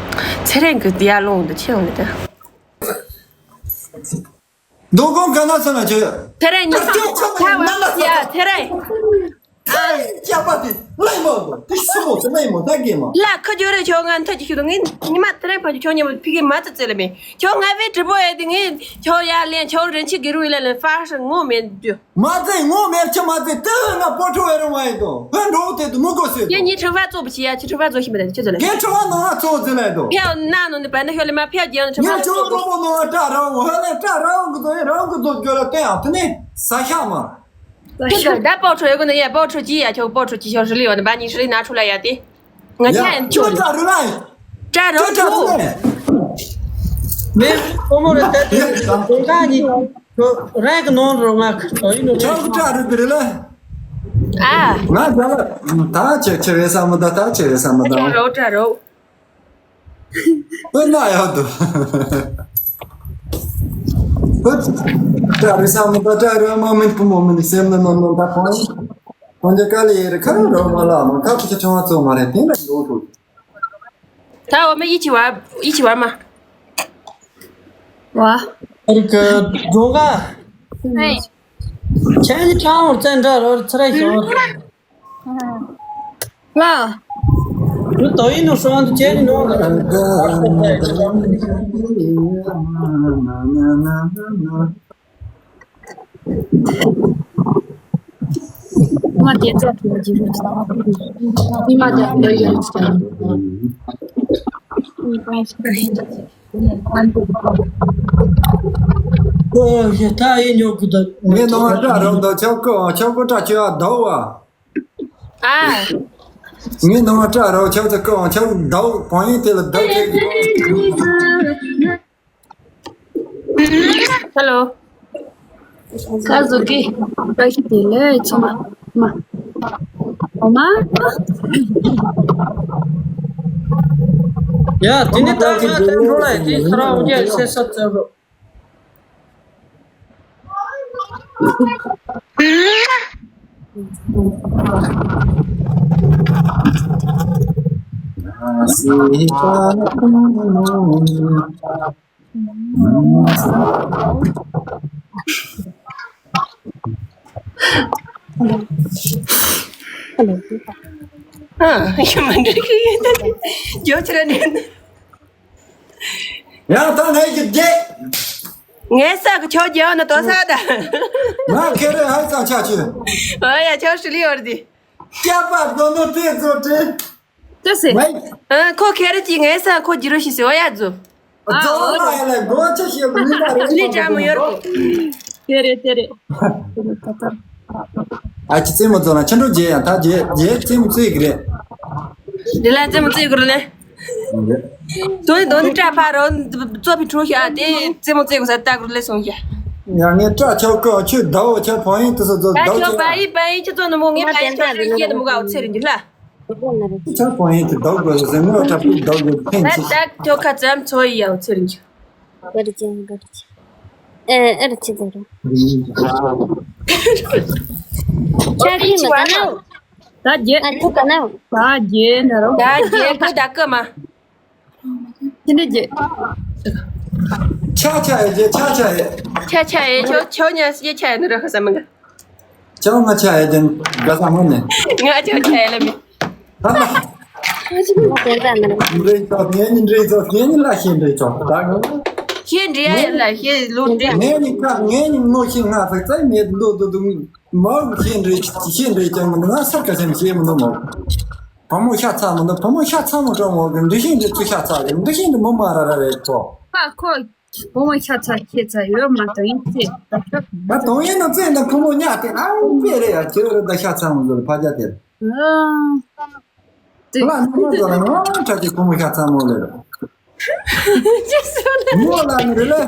ཚེ་རིང་གི་ཡར་ལོང་དུ་ཕྱིན་ལ་ད། རྡོ་ཀོང་ག་ན་ས་ན་ཆེ། ཚེ་རིང་ཉི་ཚེ་བ་ཡ་ཚེ་རིང་། ཨ་ཅག་པ་དེ་ལེ་མོ་དེ་སུ་མོ་ཚེ་ལེ་མོ་ད་གེ་མོ། ལ་ཁ་ཇོ་རེ་ཆོ་ང་མཐའ་ཅིག་ཤུ་དུ་ངས་ཉི་མ་ཚེ་རིང་ཕ་ཆོ་ཉི་མ་ཕི་གེ་མ་ཚེ་ཚེ་ལེ་མེ་ཆོ་ང་བི་ཀྲི་པོ་ཨེ་དེ་ངས་ཆོ་ཡ་ལེན་ཆོ་རེན་ཆི་གི་རུ་ལེ་ལེ་ཧྥ་ཤ་ངོ་མེད་དུ། མ་ཟེར་ངོ་མེད་ཆ་མ་ཟེར་དེ་ང་པོ་ཁྲོ་བའི་རུ་མ་ཡིན་དོ་ཧོན་འགྲོ་དེ་དུ་མུ་གོ་ཟེར་དོ། ངས་ཁྲི་ཕ་ཙོག་པ་ཞིག་ཡ་ཁྱི་ཁྲི་ཕ་ཙོག་ཤི་མི་ད་ཁྱི་ཙོ་ལ། ངས་ཁྲི་ཕ་ནང་ང་ཙོག་ཟེར་ལ་དོ། ཕེ་ན་ནོ་ནི་པ་ན་ཤོ་ལེ་མ་ཕེ་རྒྱལ་ཁྲི་ཕ་ངས་ཙོག་ཁྲོ་མོ་ནང་ང་སྐྲ་རང་ཧོན་ལེ་སྐྲ་རང་གི་ཙོག་ཡ་རང་གི་ཙོག་གྱོ་ལ་བསྟན་ཡང་དེ་ནས་ས་ཤ་མ། ཁྱི་ཙོ་ད་པོ་ཁྲོ་ཡོད་གི་ནི་ཡ་པོ་ཁྲོ་ཅི་ཡ་ཁྱོ་པོ་ཁྲོ་ཅི་ཤོ་ཧྲི་ལི་ཡོད་ནི་པ་ཉི་ཧྲི་ལི་ན་ཁྲུ་ལ་ཡ་དེ། ང་ཡ་ཁྱེད་ཁྱོད་ཁྱོད་ཀྲ་རུ་ལ་ཡིན། ཀྲ་རོ་ཁྱོད་ཀྲ་རུ་ཁྱོད། ལ་ཡིན། མེ་ཁོ་མོ་རེ་ཏེ་ཏེ་དོན་ཁ་ནི་ཁྱོད་རང་གི་ནོར་རོ་ང་ཁ་ཡིན་ནོ་ཁྱོད་ཀྲ་རུ་དེ་རེ་ལ། ཨ། ང་ད་ལ་ད་ཆེ་ཆེ་བའི་བསམ་མི་ད་ད་ཆེ་བའི་བསམ་མི་ད། ཀྲ་རོ་ཀྲ་རོ། ཨོ་ན་ཡག་འདུག་ཨོ་ཀྲ་རུ་བསམ་མི་ད་ཀྲ་རུ་མ་མིན་བུ་མོ་མིན་སེམས་ནང་ནང་ད་ཁོང་ཁོང་ཅག་དཀའ་ལས་ཡེ་རེ་ཁ་རོ་མ་ལ་མ་ཁ་ཁུ་ཆ་ཆུང་བ་ཚོ་མ་རེད་དེ་ལ་འགྲོ་ཐུབ། ད་འོ་མ་ཡིད་ཆེས་བ་ཡིད་ཆེས་བ་མ། བ། ཨ་རི་ཀ་རྫོང་ག་ཨེ། ཁྱེད་ཀྱི་ཁྲང་བར་བཙན་འདྲ་རོ་ཚེ་རིང་ཞོག་ལ། ནུ་ཏོ་ཡིན་ནོ་སོང་དུ་ཁྱེད་ནི་ནོ། ང་དེ་ཚོ་གི་རྒྱུ་རུ་ཚང་མ་ཉི་མ་དང་ལོ་ཡོད་ཀྱང་། ཨོ་ཡ་ད་ཡིན་ཉོ་གི་ད། ངས་ནོར་བ་སྐྲ་རོགས་འདུག་ཆབ་ཀོ་ཆབ་ཀོ་སྐྲ་ཆོས་ཨ་ཟླ་བ། ཨ། ངས་ནོར་བ་སྐྲ་རོགས་ཆབ་ཚ་ཀོ་ཆབ་ཟླ་བ་བང་ཡིན་དེ་ལ་ཟླ་བ་ཁྱེད་ཀྱི། ཧེ་ལོ། ཁ་ཟུག་གི་བཀྲ་ཤིས་བདེ་ལེགས་ཚང་མ། མ། འོ་མ། ཡ་དེ་ནི་ད་ང་ཐེམ་འགྲོ་ལ་ཡི་དེ་ཁ་ར་འོ་རྒྱ་སེ་ས་བཙལ་རོགས། ཨ། ཡོད་མ་འདྲ་གི་ཡོད་ད། ཡོད་ཕྱིར་ནས། ཡང་ད་ངས་ཀྱི་རྒྱལ། ངའི་ས་གི་ཆོག་རྒྱལ་བ་ན་དོ་ས་ད། ང་ཁེ་རེ་ཧ་ཙང་ཆ་ཆུ། ཨ་ཡ་ཆོག་ཧྲི་ལི་ཡོར་ཏི། སྐྱ་པ་དོ་ནོ་ཏེ་ཛོ་ཏེ། ཅི་སེ། ངའི་ཨ་ཁོ་ཁེ་རེ་ཅི་ངའི་ས་ཁོ་ཇི་རོ་ཤི་སེ་ཨོ་ཡ་ཛོ། ཛོ་ལ་ཡ་ལ་གོ་ཆ་ཤེ་མི་ལ་རེ་ལི་ཅ་མོ་ཡོར་གོ། ཏེ་རེ་ཏེ་རེ། ཨ་ཅི་རྩེད་མོ་རྩེ་ན་ཆེན་པོ་རྗེས་ཡང་ད་རྗེས་རྗེས་རྩེད་མོ་རྩེ་གི་རེད། འདི་ལ་རྩེད་མོ་རྩེ་གི་རེད་ལེ། དོན་དོན་ནི་སྐྲ་ཕར་རོ་བཙོ་ཕི་འཕྲོ་ཤ་དེ་རྩེད་མོ་རྩེ་གི་ས་ལྟ་གི་རེད་ལེ་སོང་ཤ། ཡང་ངས་སྐྲ་ཆོག་གི་ཆུ་ཟླ་བོ་ཆ་ཕོ་ཡིན་དུ་སོ་ཟོ་ད་ཟླ་བོ་ཆོག་ཆ། པ་ཡི་པ་ཡི་ཆུ་ཚོ་ནི་མོ་ངས་པ་ཡི་ཆོག་ཤེས་ནི་མོ་ག་འོ་ཚེ་རིང་གི་ལ། ཆ་ཕོ་ཡིན་དུ་ཟླ་བོ་དགོས་ཟེར་ངས་ཁྲ་ཕུ་ཟླ་བོ་ཕན་ད་ཆི། ད་ཆོག་ཁ་ཙམ་ཚོ་ཡི་ཡ་འོ་ཚེ་རིང་གི། ག་རེ་བྱས་ག་རེ་བྱས། ཨེ་ཨེ་རེ་ཆི་ཟེར་རོ། ཆ་རི་མ་ད་ན། ད་རྒྱལ། ཨ་ཁུ་ད་ན། ད་རྒྱལ་ན་རོ། ད་རྒྱལ་ཁུ་ད་ཀ་མ། ཅི་འདྲ་རྒྱལ། ཆ་ཆ་ཡེ་རྒྱལ་ཆ་ཆ་ཡེ། ཆ་ཆ་ཡེ་ཆོ་ཆོ་ཉ་སི་ཆ་ཡེ་ནི་ར་ཁ་ས་མ་ག་ཆ་ང་ཆ་ཡེ་རྒྱལ་ག་ས་མ་ནི། ང་ཆོ་ཆ་ཡེ་ལ་མི། ད་ན། འདྲེ་ཆོག་ངེད་གཉིས་འདྲེ་ཆོག་ངེད་གཉིས་ལ་ཤེས་འདྲེ་ཆོག་ད་ག་ཤེས་འདྲེ་ཡ་ལ་ཤེས་ལོ་འདྲེ། ངེད་གཉིས་ཀ་ངེད་གཉིས་ངོ་ཤེས་ང་ཚ་ཚ་མེད་འདུག་འདུག་འདུག་མ་ཤེས་འདྲེ་ཤེས་འདྲེ་ཀྱང་མི་འདུག་ང་སར་ཀ་སེམས་ཤེས་མི་འདུག་མོ། བུ་མོ་ཤ་ཚ་མི་འདུག་བུ་མོ་ཤ་ཚ་མོ་ཀྲོང་མོ་གི་འདི་ཤིང་འདི་ཚུ་ཤ་ཚ་གི་འདི་ཤིང་འདི་མོ་མ་ར་ར་རེད་ཐོ། ཨ་ཁོ། བུ་མོ་ཤ་ཚ་ཁྱེད་ཚ་ཡོད་མ་དང་ཡིན་ཚེ་ད་ཁྱོད། ང་དོང་ཡིན་ནོ་ཚེ་ན་བུ་མོ་ཉག་དེ་ཨ་བུ་པེ་རེད་ཡ་ཁྱེད་རེད་ད་ཤ་ཚ་མོ་འདི་ལ་ཕ་རྒྱ་དེ། ཨ། ཁོ་ལ་ནི་མོ་ཚོ་ལ་ངོ་ཁྲ་ཅིག་བུ་མོ་ཤ་ཚ་མོ་ལེ་ར། མོ་ལ་ནི་རེ་ལེ།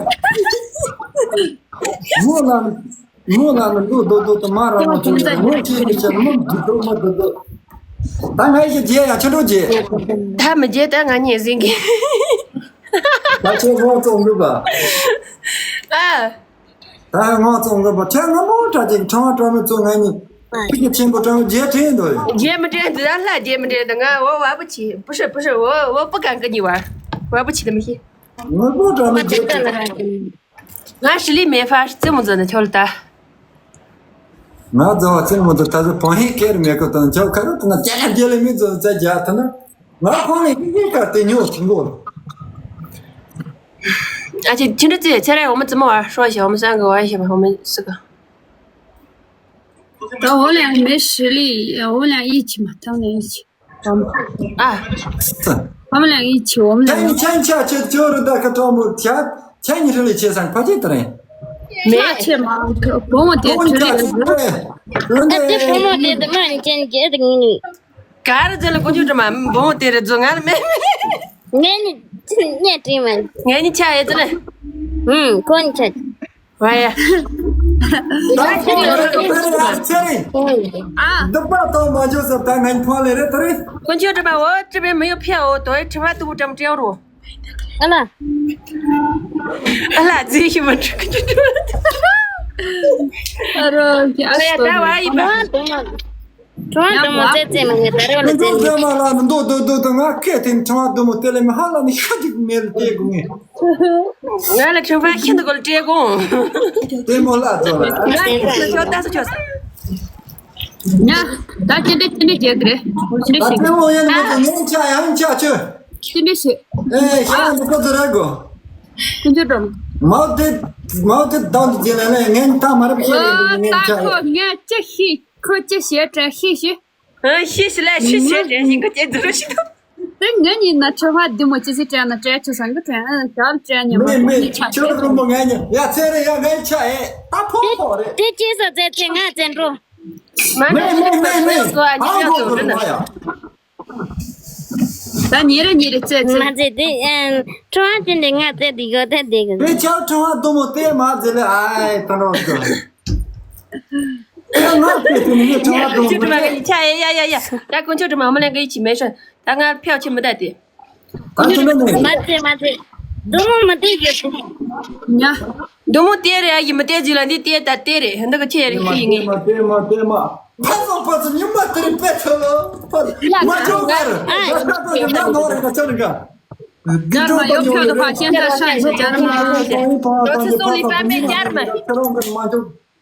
མོ་ལ་ནི། ངོ་ལ་ནི་ལོ་རྡོག་རྡོག་ཏུ་མ་ར་མ་བྱུང་ཡང་ངོ་ཁྱེད་ཀྱི་ཤ་མོ་འདི་རྡོག་མ་རྡོག་རྡོག་ད་ང་ཡི་རྗེས་ཡང་ཆུ་འགྲོ་རྗེས། ད་མི་རྗེས་ད་ང་གཉིས་ཟིན་གི་ད་ཁྱེད་ངོ་བཙོང་དགོས་པ། ཨ། ད་ངོ་བཙོང་དགོས་པ་ཁྱེད་ངོ་མོ་དྲ་ཅིག་ཕྲེང་བ་གྲོགས་མོ་ཚོ་ང་གཉིས་ཁྱེད་ཀྱི་ཆེན་པོ་གྲོགས་མོ་རྗེས་དྲན་འདོད། རྗེས་མི་དྲན་འདི་ད་ལྷ་རྗེས་མི་དྲན་འདི་ང་འོ་བ་བུ་ཆི་བུ་ཧྲི་བུ་ཧྲི་འོ་འོ་བུ་གང་གི་གཉིས་བ་བ་བུ་ཆི་ད་མི་ཤེས། ངོ་མོ་གྲོགས་མོ་རྗེས་དྲན། ང་ཧྲི་ལི་མེ་ཧྥ་རྩེད་མོ་མཛད་ནས་ཁྱོད་ལ་ལྟ། ང་རྫ་བ་རྩེད་མོ་མཛད་ད་ཚོ་བང་ཧེ་ཁེར་མེད་ཀོ་དང་ཆོ་ཁ་རུ་དང་ཅ་ལ་རྒྱལ་ལ་མི་ཚོ་རྩེད་རྒྱག་ཐུབ་ན་ང་ཁོང་ལ་ཡིན་ཡིན་ཀ་དེ་ཉོ་ཐུབ་གོ། ཨ་ཅེ་ཁྱི་འདྲ་རྩེད་ཚེ་རེ་འོ་མ་རྩེད་མོ་བ་ཧྲོ་ཞེ་འོ་མ་སང་གི་བ་ཞེ་བ་འོ་མ་སི་ག་ད་འོ་ལ་མེ་ཧྲི་ལི་འོ་ལ་ཡིད་ཆེས་མ་ཐང་ནས་ཡིད་ཆེས། ཨ། ཨ་མ་ལ་ཡིད་ཆེས་འོ་མ་ལ། ཁྱེད་ཁྱེད་ཁྱེད་ཁྱེད་ཁྱོད་རུ་ད་ཁ་གྲོགས་མོ་ཁྱེད་ཁྱེད་གཉིས་ཧྲི་ལི་ཆེ་སང་ཕ་ཆེ་དེ་རེད། མེ་ཆེ་མ་བུ་མོ་དེ་ཧྲི་ལི་རེད། ཨ་དེ་བུ་མོ་དེ་དེ་མ་ནི་ཅན་གྱི་དེ་ངི་ནི། ག་རེ་ཟེར་ལ་ཀུན་སྤྱོད་དྲི་མ་བུ་མོ་དེ་རེད་ཛོ་ང་ལ་མེ། ངས་ནི་ཅི་ནི་ཉན་དྲི་མ། ངས་ནི་ཆ་ཡེ་ཙི་ལ། ཧུམ་ཁོ་ནི་ཆ། ཝ་ཡ། ད་ཁོ་ལ་རེ་ད་རེ་ཡ་ཚེ་རིང་། ཨ། འདི་པ་དང་མ་འཇོག་ཟེར་ད་ངའི་ཕོ་ལེ་རེད་ད་རེད། ཀུན་སྤྱོད་དྲི་མ་འོ་དྲི་མེད་མི་ཡོད་ཕེ་འོ་དོ་ཡི་དྲི་མ་དུ་བུ་ཀྲམ་ཀྲེའུ་རོ། ཨ་ལ། ཨ་ལ་རྫི་ཤི་མ་འཁྲུག་ཀུན་སྤྱོད་དྲི་མ། ཨ་རོ་ཀྱ་ཝ་ཡ་ད་ཝ་ཡི་པ། ཁྲོ་བ་དུ་མོ་ཙེ་ཙེ་མ་ངེ་ད་རེ་བ་ལ་ཙེ་ཙེ། མ་ལ་ནི་འདོ་འདོ་འདོ་འདོ་ང་སྐད་དེ་ཁྲོ་བ་དུ་མོ་དེ་ལས་མི་ཧ་ལ་ནི་ཤ་ཅིག་མེ་ལ་སྟེ་གོ་ངེ། ང་ལ་ཁྲོ་བ་ཤིན་ཏུ་གོ་ལ་སྟེ་གོ། དེ་མོ་ལ་ཙོ་ལ། ང་ཁྱོད་ད་སུ་ཁྱོད་ས། ཉ། ད་ཅི་འདྲ་ཅི་འདྲ་རྒྱག་གི་རེད། ཅི་འདྲ་ད་ཞིག་དེ་མོ་ཡང་ནི་མ་ཙོ་ངེ་ཆ་ཡང་ཆ་ཆོས། ཅི་འདྲ་ཞིག་ཨེ་ཤ་ནི་ཀོ་ཙོ་ར་གོ། ཀུན་སྤྱོད་འགྲོ། མའོ་ཏེ་མའོ་ཏེ་དང་དུ་ཅི་ལ་ལ་ངེ་ད་མ་རབ་ཤེས་རེད་ངེ་ཆ་ཡང་། ད་ཁོ་ངེ་ཅི་ཤིག་ཁོ་ཅི་བྱེད་དྲན་ཤེས་ཤིག་ཨ་ཤེས་ཤིག་ལ་ཤེས་ཤེས་དྲན་ཤིག་ཁོ་ཅི་འདུག་ཤི་དང་། དེ་ངའི་ཉིན་ན་ཁྲི་ཕག་འདི་མོ་ཅི་སི་དྲན་ན་དྲན་ཆུ་སང་གི་དྲན་ཨ་ཞག་དྲན་ཉི་མ་མེ་མེ་ཁྱོད་རུ་མོ་ངའི་ཉིན་ཡ་ཚེ་རེ་ཡ་ངའི་ཆ་ཨེ་ད་ཕོ་ཕོ་རེད། དེ་ཅི་ས་ཚེ་ཚེ་ང་ཚེ་འགྲོ། མ་མེ་མེ་མེ་མེ་ཨ་མགོ་གོ་མ་ཡ། ད་ཉེ་རེ་ཉེ་རེ་ཚེ་ཚེ། མ་ཚེ་དེ་ཨ་ཁྲི་ཕག་དེ་འདི་ང་ཚེ་འདི་གོ་ཚེ་འདི་གོ། དེ་ཆ་ཁྲི་ཕག་འདི་མོ་དེ་མ་ཚེ་ལེ་ཨ་ད་རོ་གོ། ང་ཁྱོད་ཀྱི་ནི་ཁྲི་མ་དུ་ཁྱོད་ཁྲི་མ་གི་ཆ་ཡ་ཡ་ཡ་ཡ། ད་ཀུན་ཁྱོད་ཁྲི་མ་མ་ལེན་གི་ཡི་ཆི་མེད་ཤོད། ད་ང་ཕྱག་ཆེ་མི་ད་དེ། ད་ཁྱོད་ནི་མ་ཚེ་མ་ཚེ། དུ་མོ་མ་དེ་གི་དུ། ཉ། དུ་མོ་དེ་རེད་ཡ་ཡི་མི་དེ་ཟིག་ལ་འདི་དེ་ད་དེ་རེད་འདི་གི་ཆེ་རེད་ཤི་ཡི་ངེ། དེ་མ་དེ་མ་དེ་མ། ཕ་སོ་ཕ་སོ་ཉི་མ་དེ་རེད་པེ་ཚོ་ལོ། ཕ་མ་ཅོ་གར། ང་ད་ད་ད་ད་ནོ་རེད་ད་ཆ་རེད་ག། ཇར་མ་ཡོད་ཁྱོད་ད་ཕ་ཤེན་ད་ཤ་ཡི་ཇར་མ། ཁྱོད་ཚོ་སོ་ལི་ཕ་མེ་ཇར་མ།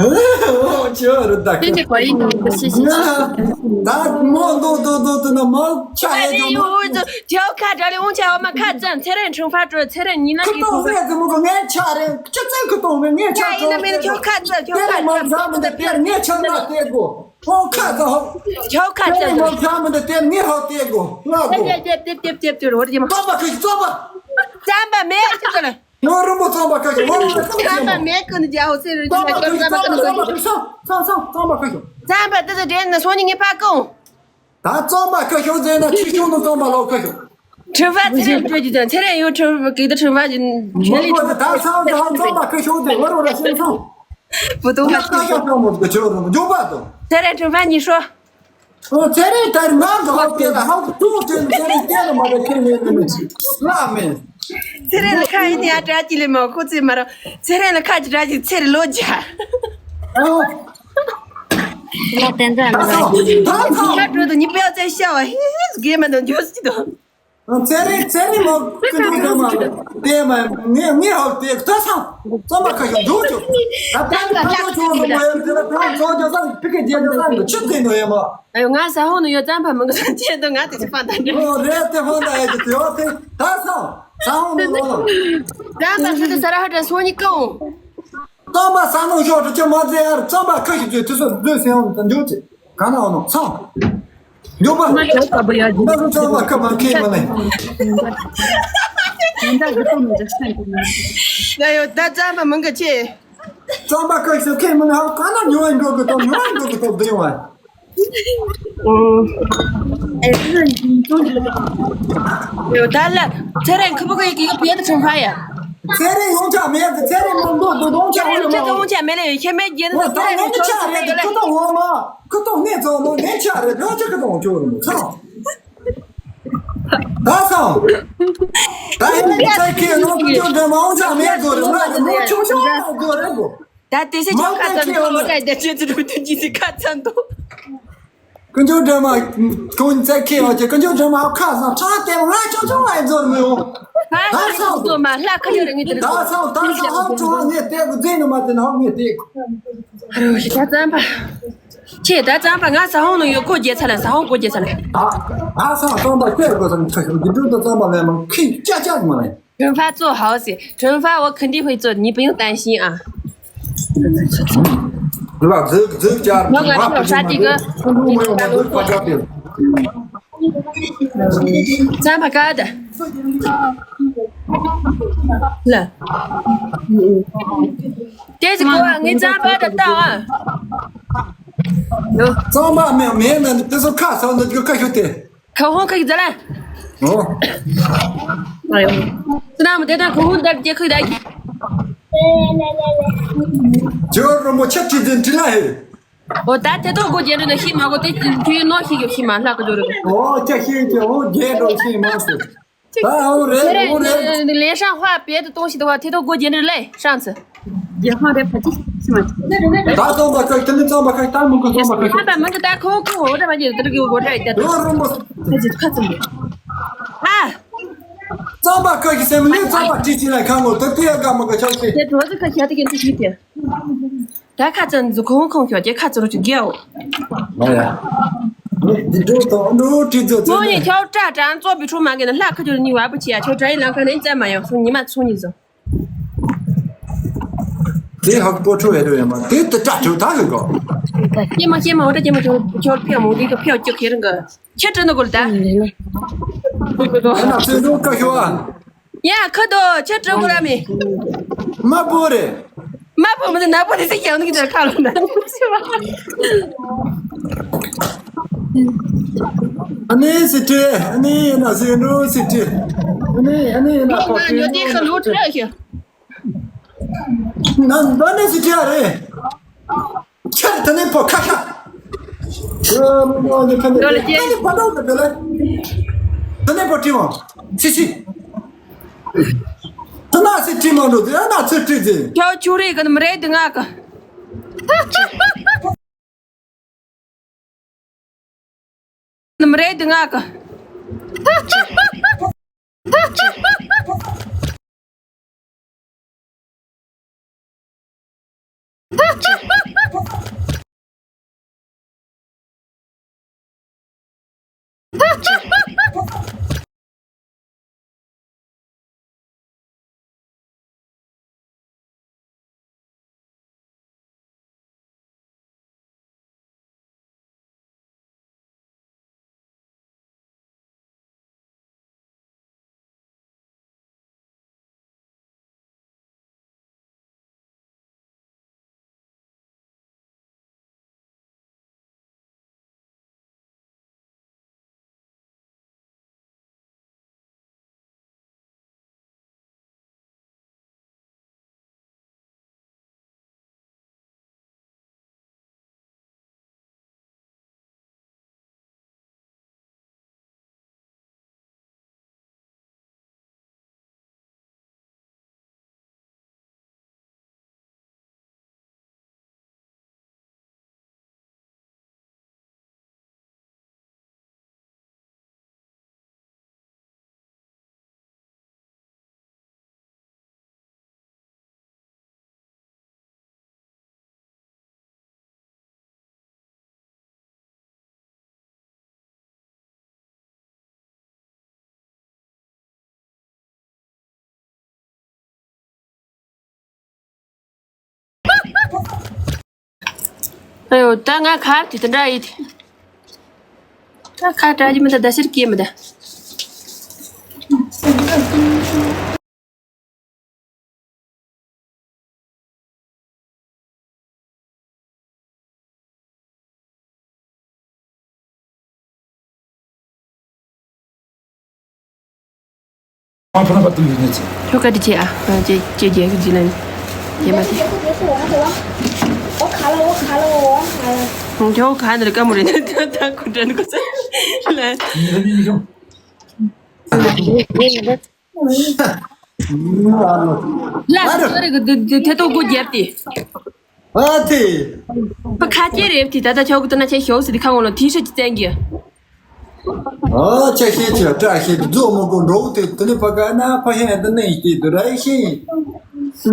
ཨོ་ཁྱོད་རུ་ད་ཁྱོད་ཀྱི་གོ་ཡིན་ནོ་ཤི་ཤི་ཤི། ད་མོ་འདུག་འདུག་འདུག་འདུག་ན་མོ་ཆ་ཨ་ཡེ་ནི་ཡོ་ཨོ་ཙི་ཁྱོད་ཁ་བྲལ་ལེ་འོང་ཆ་འོ་མ་ཁ་ཙམ་ཚེ་རིང་ཁྲུང་ཕ་སྤྲོད། ཚེ་རིང་ཉིན་ན་ཁྱི་ཁྲུང་ཕ། ཁི་ཏོང་ཟེར་ཙམ་གོ་ངའི་ཆ་རེད། ཁྱི་ཙམ་ཁི་ཏོང་མེད་ངའི་ཆ་ཡིན་ན་མེད་ན་ཁྱོད་ཁ་ཙམ་ཁྱོད་ཁ་ཙམ་ཁྱོད་ཁ་ཙམ། ངའི་ཆ་ན་དེ་གོ་ཁོ་ཁ་ཙམ་ཧོ། ཁྱོད་ཁ་ཙམ་ཁྱོད་ཁ་ཙམ་དེ་ངའི་ཧོ་དེ་གོ་ང་གོ་ཏེབ་ཏེབ་ཏེབ་ཏེབ་ཏེབ་ཏེབ་རོ་རེ་མ། ཙམ་པ་ཁི་ཙམ་པ། ཙམ་པ་མེད་ཁྱི་ཙམ་ལ། ང་རུ་མོ་ཙམ་པ་ཁ་ཤོ། ང་རུ་མོ་ཙམ་པ་ཙམ་པ་མེད་ཀུན་ཏུ་རྒྱ་ཧོ་ཚེ་རུ་ཙམ་པ་ཁ་ཤོ་ཙམ་པ་ཁ་ཤོ། ཙམ་ཙམ་ཙམ་པ་ཁ་ཤོ། ཙམ་པ་ཏི་ཙི་དྲན་ན་སོ་ཉི་ངེ་པ་ཀུན། ད་ཙམ་པ་ཁ་ཤོ་ཟེར་ན་ཁྱི་ཤོ་ནི་ཙམ་པ་ལོ་ཁ་ཤོ། ཁྲི་ཕ་ཚེ་རིང་སྤྲོད་ཀྱི་ཙམ་ཚེ་རིང་ཡོད་ཁྲི་གི་ཏི་ཁྲི་ཕ་ཇི་ཁྱེད་ལི་ཁྲི་ཕ་ད་ཙམ་ཙམ་ཙམ་པ་ཁ་ཤོ་ཟེར་ང་རུ་ར་ཤེས་སོང་། བུ་དུང་ཁ་ཤོ་ཁ་ཤོ་ཁ་མོ་ཁ་ཤོ་རུ་མོ་འཇུག་པ་དང་། ཚེ་རིང་ཁྲི་ཕ་ཉི་ཤོ། ཨོ་ཚེ་རིང་དར་མ་འགྲོ་ཧོ་དེ་ལ་ཧོ་ཏུ་དེ་ཚེ་རིང་དེ་ལ་མ་དེ་ཁེ་ནེ་ནེ་ལ་མེ། ཚེ་རིང་ལ་ཁ་ཡིན་ཡ་དྲ་ཅི་ལེ་མ་ཁོ་ཚེ་མ་ར། ཚེ་རིང་ལ་ཁ་ཅི་དྲ་ཅི་ཚེ་རིང་ལོ་ཇ། ཨོ། ལ་ཏན་ཏན་ད་ལ་ཁ་འགྲོ་དུ་ཉི་པའི་ཚེ་ཤ་བ་ཧི་ཧི་གེ་མ་དང་འཇོ་སི་དང་། ཚེ་རིང་ཚེ་རིང་མོ་ཀུན་འཇུག་འདྲེན་མ་དེ་མ་ངས་ངས་ཧོ་དེ་ད་སང་ཙམ་པ་ཁ་ཤོ་འཇུག་ཆོག་ད་ད་ད་ད་ད་ཆོག་ཆོག་མོ་ཡོད་དེ་ད་ད་ཚོ་ཇོ་སང་ཕི་ཀེ་རྒྱལ་ཇོ་སང་ཆུ་ཐེ་ནོ་ཡོད་མ། ཨ་ཡོ་ང་ས་ཧོ་ནོ་ཡོ་ཙམ་པ་མང་གི་སང་ཆེད་དུ་ང་དེ་ཚེ་ཕན་ད་འདྲ། ཨོ་རེད་དེ་ཧོ་ད་ཡོད་དེ་ཡོད་དེ་ད་སང་ས་ཧོ་ནོ་ལོ་ལོ། ཙམ་པ་ཤི་དེ་ས་ར་ཧ་ད་སོ་ཉི་ཀའོ། ཙམ་པ་ས་ནོ་ཤོ་ཏུ་ཆ་མ་ཛེ་ཡར་ཙམ་པ་ཁ་ཤི་ཛེ་དུ་སོ་ཛེ་སེ་ཧོ་ད་འཇུག་ཅེ། ག་ན་འོ་ནོ་ཚང་། མགྱོགས་པ། མ་ཁྱབ་པ་ཡ་ཇི། ང་ཚོ་ཚང་མ་ཁ་མ་ཁེལ་མ་ནས། ཡོད་ད་གི་ཏོ་མི་འཇག་སེམས་ཀྱི་མ། ཡ་ཡོད་ད་ཙམ་པ་མང་གི་ཆེ། ཙམ་པ་ཁ་ཤས་ཁེལ་མ་ནས་ཧ་ག་ན་ཉོ་ཡིན་འགྲོ་གི་ཏོ་ཉོ་ཡིན་འགྲོ་གི་ཏོ་བདེ་བ། ཡོད་ད་ལ་ཚེ་རིང་ཁུ་བུ་གི་གི་བེད་ཆུང་ཧ་ཡ། ཚེ་རིང་ཡོང་ཆ་མེད་ཚེ་རིང་མང་པོ་དུ་དོང་ཆ་ཧོ་ལ་མ་ཚེ་རིང་ཡོང་ཆ་མེད་ལ་ཡོད་ཁྱེད་མེད་རྒྱལ་ན་ད་ཚེ་རིང་ནི་ཆ་རེད་ཁུ་ཏོ་ཧོ་མ། ཁུ་ཏོ་ནས་ཚོ་ལོ་ནས་ཆ་རེ་ལོ་ཆ་ཁུ་ཏོ་ཆོ་རུ་ཚོ། ད་ཚོ། ད་ཧེ་ནས་ཚེ་ཁེ་ལོ་ཁུ་ཆོ་འདྲ་མ་འོང་ཆ་མེད་ཚོ་རེ་ང་རེ་མོ་ཆོ་ཆོ་མ་ཚོ་རེ་གོ། ད་དེ་སེ་ཆོ་ཁ་ཚ་ཚོ་ལོ་ཀ་ད་ཆེ་ཚོ་རུ་དུ་ཅི་སི་ཁ་ཚ་འདུག་ཀུན་སྤྱོད་འདྲ་མ། ཀུན་ཚེ་ཁེ་བ་ཅེ་ཀུན་སྤྱོད་འདྲ་མ་ཁ་ས་ཁྲ་ཏེ་ང་ཆོ་ཆོ་ཨེ་འཛོར་མི་ཡོང་། ད་ས་ཚོ་མ་ལྷ་ཁ་ཡོད་རེ་ངི་དེ་ད་ས་ད་ས་ཧ་ཆོ་ངེ་ཏེ་གུ་ཛེ་ནི་མ་ཏེ་ན་ངེ་ཏེ་གུ། རོ་ཞི་ད་ཙམ་པ། ཁྱེད་ད་ཙམ་པ་ང་ས་ཧོང་ནང་ཡོད་གོ་རྒྱལ་ཚ་ལ་ས་ཧོང་གོ་རྒྱལ་ཚ་ལ། ད་ད་ས་ཙམ་པ་ཁྱེད་གོ་ས་ཁ་ཤོ་འདི་འདྲ་ད་ཙམ་པ་ལས་མ་ཁེ་ཅ་ཅ་མ་ལས། ཁྲུན་ཧྥ་ཙོ་ཧའོ་སི། ཁྲུན་ཧྥ་འོ་ཁི་འདི་ཧུའེ་ཙོ་ཉི་པིང་ཏན་ཤིང་ཨ། ལ་ཛིག་ཛིག་ཅར་མོ་ང་ཕྱོགས་ས་ཅིག་གི་ཁུ་ལུ་མོ་ཡོང་མ་ཛིག་པ་ཅར་ཏེ། ཙམ་པ་ཀ་ད། ལ། དེ་ཅི་གོ་ངའི་ཙམ་པ་ད་ལྟ་ཨ། ཙམ་པ་མེད་མེད་ན་དེ་ཚོ་ཁ་སང་འདི་ཀ་ཤོ་དེ། ཁ་ཧོང་ཁ་གི་ཛ་ལ། ཨོ། ཨ་ཡོ། ཙི་ན་མ་དེ་དང་ཁ་ཧོང་དར་རྒྱལ་ཁུ་དར་གི། ཇོ་རོ་མོ་ཆ་ཏི་ཛིན་ཏི་ལ་ཧེ། ཨོ་ད་དེ་ཐོག་སྒོ་རྒྱན་རེ་ན་ཤི་མ་གོ་དེ་དུས་ནོ་ཤི་གི་ཤི་མ་ལྷ་ཀ་ཇོ་རོ། ཨོ་ཅ་ཤི་ཅ་ཨོ་རྒྱན་རོ་ཤི་མ་སུ། ད་ཨོ་རེ་ཨོ་རེ། ལེ་ཧྲང་ཧྭ་བེད་དུ་གཏོང་ཤི་དུ་བ་དེ་ཐོག་སྒོ་རྒྱན་རེ་ལེ་ཧྲང་ཚི། རྒྱལ་ཁང་རེ་ཕ་ཅི་ཤི་མ་ཅི། ད་ཙོང་པ་ཁ་ཤི་ནི་ཙོང་པ་ཁ་ཤི་ད་མི་གོ་ཙོང་པ་ཁ་ཤི། ད་མི་གོ་ད་ཁོ་ཁོ་འོ་ད་མ་ཅི་ད་གི་འོ་ད་ད་ད་རོ་རོ་མོ། ཁ་ཅི་ཁ་ཙི་མི། ཨ། ཙོང་པ་ཁ་ཤི་སེམས་ནི་ཙོང་པ་ཅི་ཅི་ལ་ཁ་མོ་ད་ཏི་ཡ་ག་མ་ག་ཆ་ཤི། དེ་གྲོ་ཙི་ཁ་ཤི་ད་གི་ཏི་ཤི་ཏི། ད་ཁ་ཙི་འཛུ་ཁོང་ཁོང་ཤོ་ཅེ་ཁ་ཙི་རོ་ཅི་གེའོ། ཨོ་ཡ། འདི་འགྲོ་དང་འགྲོ་ཏི་ཙོ་ཙོ། ཁོང་ཡི་ཁྱོ་ཏྲ་ཏྲ་ཙོ་བི་ཁྲུ་མ་གི་ན་ལྷ་ཁ་ཅོ་ནི་བ་པུ་ཆི་ཡ་ཁྱོ་ཏྲ་ཡི་ལང་ཁ་ནི་ཙ་མ་ཡོ་སུ་ཉི་མ་ཚུ་ཉི་ཟོ། དེ་ཧག་པོ་ཁྲོ་ཡ་རོ་ཡ་མ་དེ་དེ་ཏྲ་ཁྲོ་ད་ཧི་གོ། ཀྱེ་མ་ཀྱེ་མ་འོ་ཏྲ་ཀྱེ་མ་ཁྱོ་ཁྱོ་ཕི་ཡ་མོ་དེ་ཁོ་ཕི་ཡ་ཅོ་ཁེ་རང་ག་ཁྱེ་ཏྲ་ནོ་གོ་ལ་ད། ཁོ་གོ་དོ། ཨ་ན་ཚེ་འགྲོ་ཀ་ཤོ་ཨ། ཡ་ཁ་དོ་ཁྱེད་སྤྲོ་གོ་ར་མེ། མ་པོ་རེད། མ་པོ་མི་འདུག་ན་པོ་དེ་སི་ཀྱང་འདུག་གི་ཁ་ལོ་ན། ཨ་ནི་སི་ཏྲེ་ཨ་ནི་ཡིན་ན་སི་འགྲོ་སི་ཏྲེ་ཨ་ནི་ཨ་ནི་ཡིན་ན་པོ་ཏྲེ་ཉོ་དེ་ཁ་ལོ་ཏྲེ་ཤི། ན་ན་ནི་སི་ཏྲེ་རེད། ཁྱེད་ད་ནི་པོ་ཁ་ཁ། ཨ་ནི་ཁ་ནི་ད་ནི་པོ་ཏྲེ་ད་ལེ། ད་ནི་པོ་ཏྲེ་མ་སི་སི། ད་ན་སི་ཏྲེ་མ་འགྲོ་དེ་ན་ཚུར་ཏྲེ་དེ། ཁྱོད་ཆུ་རེ་གི་ནམ་རེད་དེ་ང་གི། ནམ་རེད་དེ་ང་གི། ཨ་ཡོ། ད་ང་ཁར་དེ་དེ་འདྲ་ཡིན། ད་ཁ་གྲག་གི་མི་འདུག་ད་ཕྱིར་སྐྱེས་མི་འདུག་ཁྱོད་བཀའ་དྲིན་ཆེ་ཨ། ཁྱེད་ཁྱེད་རྒྱལ་གྱི་རྗེས་ལ་རྗེས་མ་དེ། ཁྱོད་ག་ནས་བཀའ་མོ་རེད་ད་ད་ཁོ་དྲན་གོ་ས་ལ། ལ་ཟེར་རེ་གི་དེ་དེ་ཐོག་སྒོ་བརྒྱབ་སྟེ། ཨ་ཐེ། ཕ་ཁ་སྐྱེ་རེབ་དེ་ད་ལྟ་ཆོག་གི་ཏུ་ན་ཆེ་ཤོག་སི་དི་ཁ་ངོ་ལོ་དེ་ཧྲི་ཅི་བཙན་གི། ཨ་ཆ་ཤེས་ཆེ་བཀྲ་ཤེས་རྫོགས་མོ་གོ་འགྲོ་དེ་དེ་ནི་ཕ་ག་ན་ཕ་ཤེས་དེ་ནི་ཡིན་དེ་དུ་ར་ཤེས།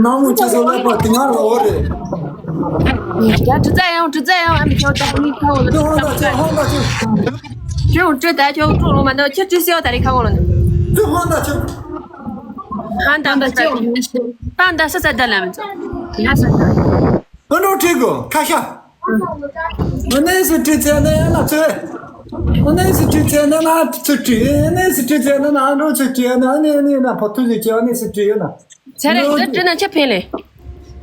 ནང་མོ་ཆེ་སོ་ལ་པ་དེ་ང་ལ་འོ་རེ། ཡ་དྲི་རྩད་ཡང་དྲི་རྩད་ཡང་ཨ་མི་ཆོག་ད་མི་ཁ་ངོ་ལོ་དེ་ཧོང་ད་ཆེ་ཧོང་ད་ཆེ། ཁྱོད་དྲི་ད་ཁྱོད་ཀྲུག་ལོ་མ་འདོ་ཁྱོད་དྲི་སེ་ཡོ་ད་རེ་ཁ་ངོ་ལོ་ནི། དེ་ཧོང་ད་ཆེ། ཧང་དང་ད་ཆེ། ཧང་ད་ས་ས་ད་ལ་མི་ཚོ། ཡ་ས་ད། ཨ་འགྲོ་ཁྲིད་གོ་ཁ་ཤ། ཨ་ནེ་སི་ཁྲིད་ཚེ་ནེ་ན་ཚེ། ཨ་ནེ་སི་ཁྲིད་ཚེ་ནེ་ན་ཚེ་ཁྲིད། ཨ་ནེ་སི་ཁྲིད་ཚེ་ནེ་ན་འགྲོ་ཚེ་ཁྲིད། ཨ་ནེ་ཨ་ནེ་ཨ་ནེ་ན་ཕོ་ཐུ་ལི་ཁྲིད། ཨ་ནེ་སི་ཁྲིད་ཡོད་ན། ཚེ་རེ་འདི་ཁྲིད་ན་ཆ་ཕན་ལེ།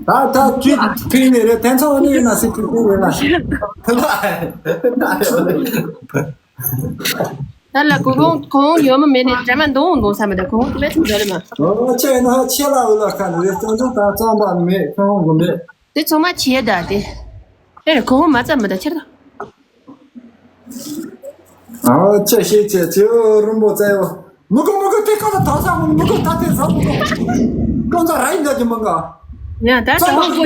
ད་ད་ཁྲིད་ཕན་ལེ་རེ་ཐན་ཚོ་ཨ་ནེ་ན་སི་ཁྲིད་ཡོད་ན། ད་ལ་གོ་གོང་གོང་ཡོད་མ་མེད་ནས་དྲ་མ་འདོང་འདོང་ས་མ་ད་གོང་དུ་མེད་ཐུབ་ལེ་མ། ཨོ་ཆེ་ན་ཆེ་ལ་འུ་ལ་ཁ་ནས་རེ་ཅོང་ཅོང་ད་གཙང་པ་མེད་ཁོང་གོ་མེད། དེ་ཚང་མ་བྱས་ད་དེ། ཨེ་རེ་གོང་མ་ཙམ་མ་ད་ཁྱེར་ད། ཨོ་ཆེ་ཤེས་ཆེ་ཆེ་རུམ་པོ་ཙེ་ཡོ། མུ་གུ་མུ་གུ་དེ་ཁ་ལ་ཐག་ས་མུ་གུ་ད་དེ་ས་མུ་གུ། ཀོང་ཚ་ར་ཡིན་ད་ཀྱི་མང་ག་ཡ་ད་ཙང་པ་ཙང་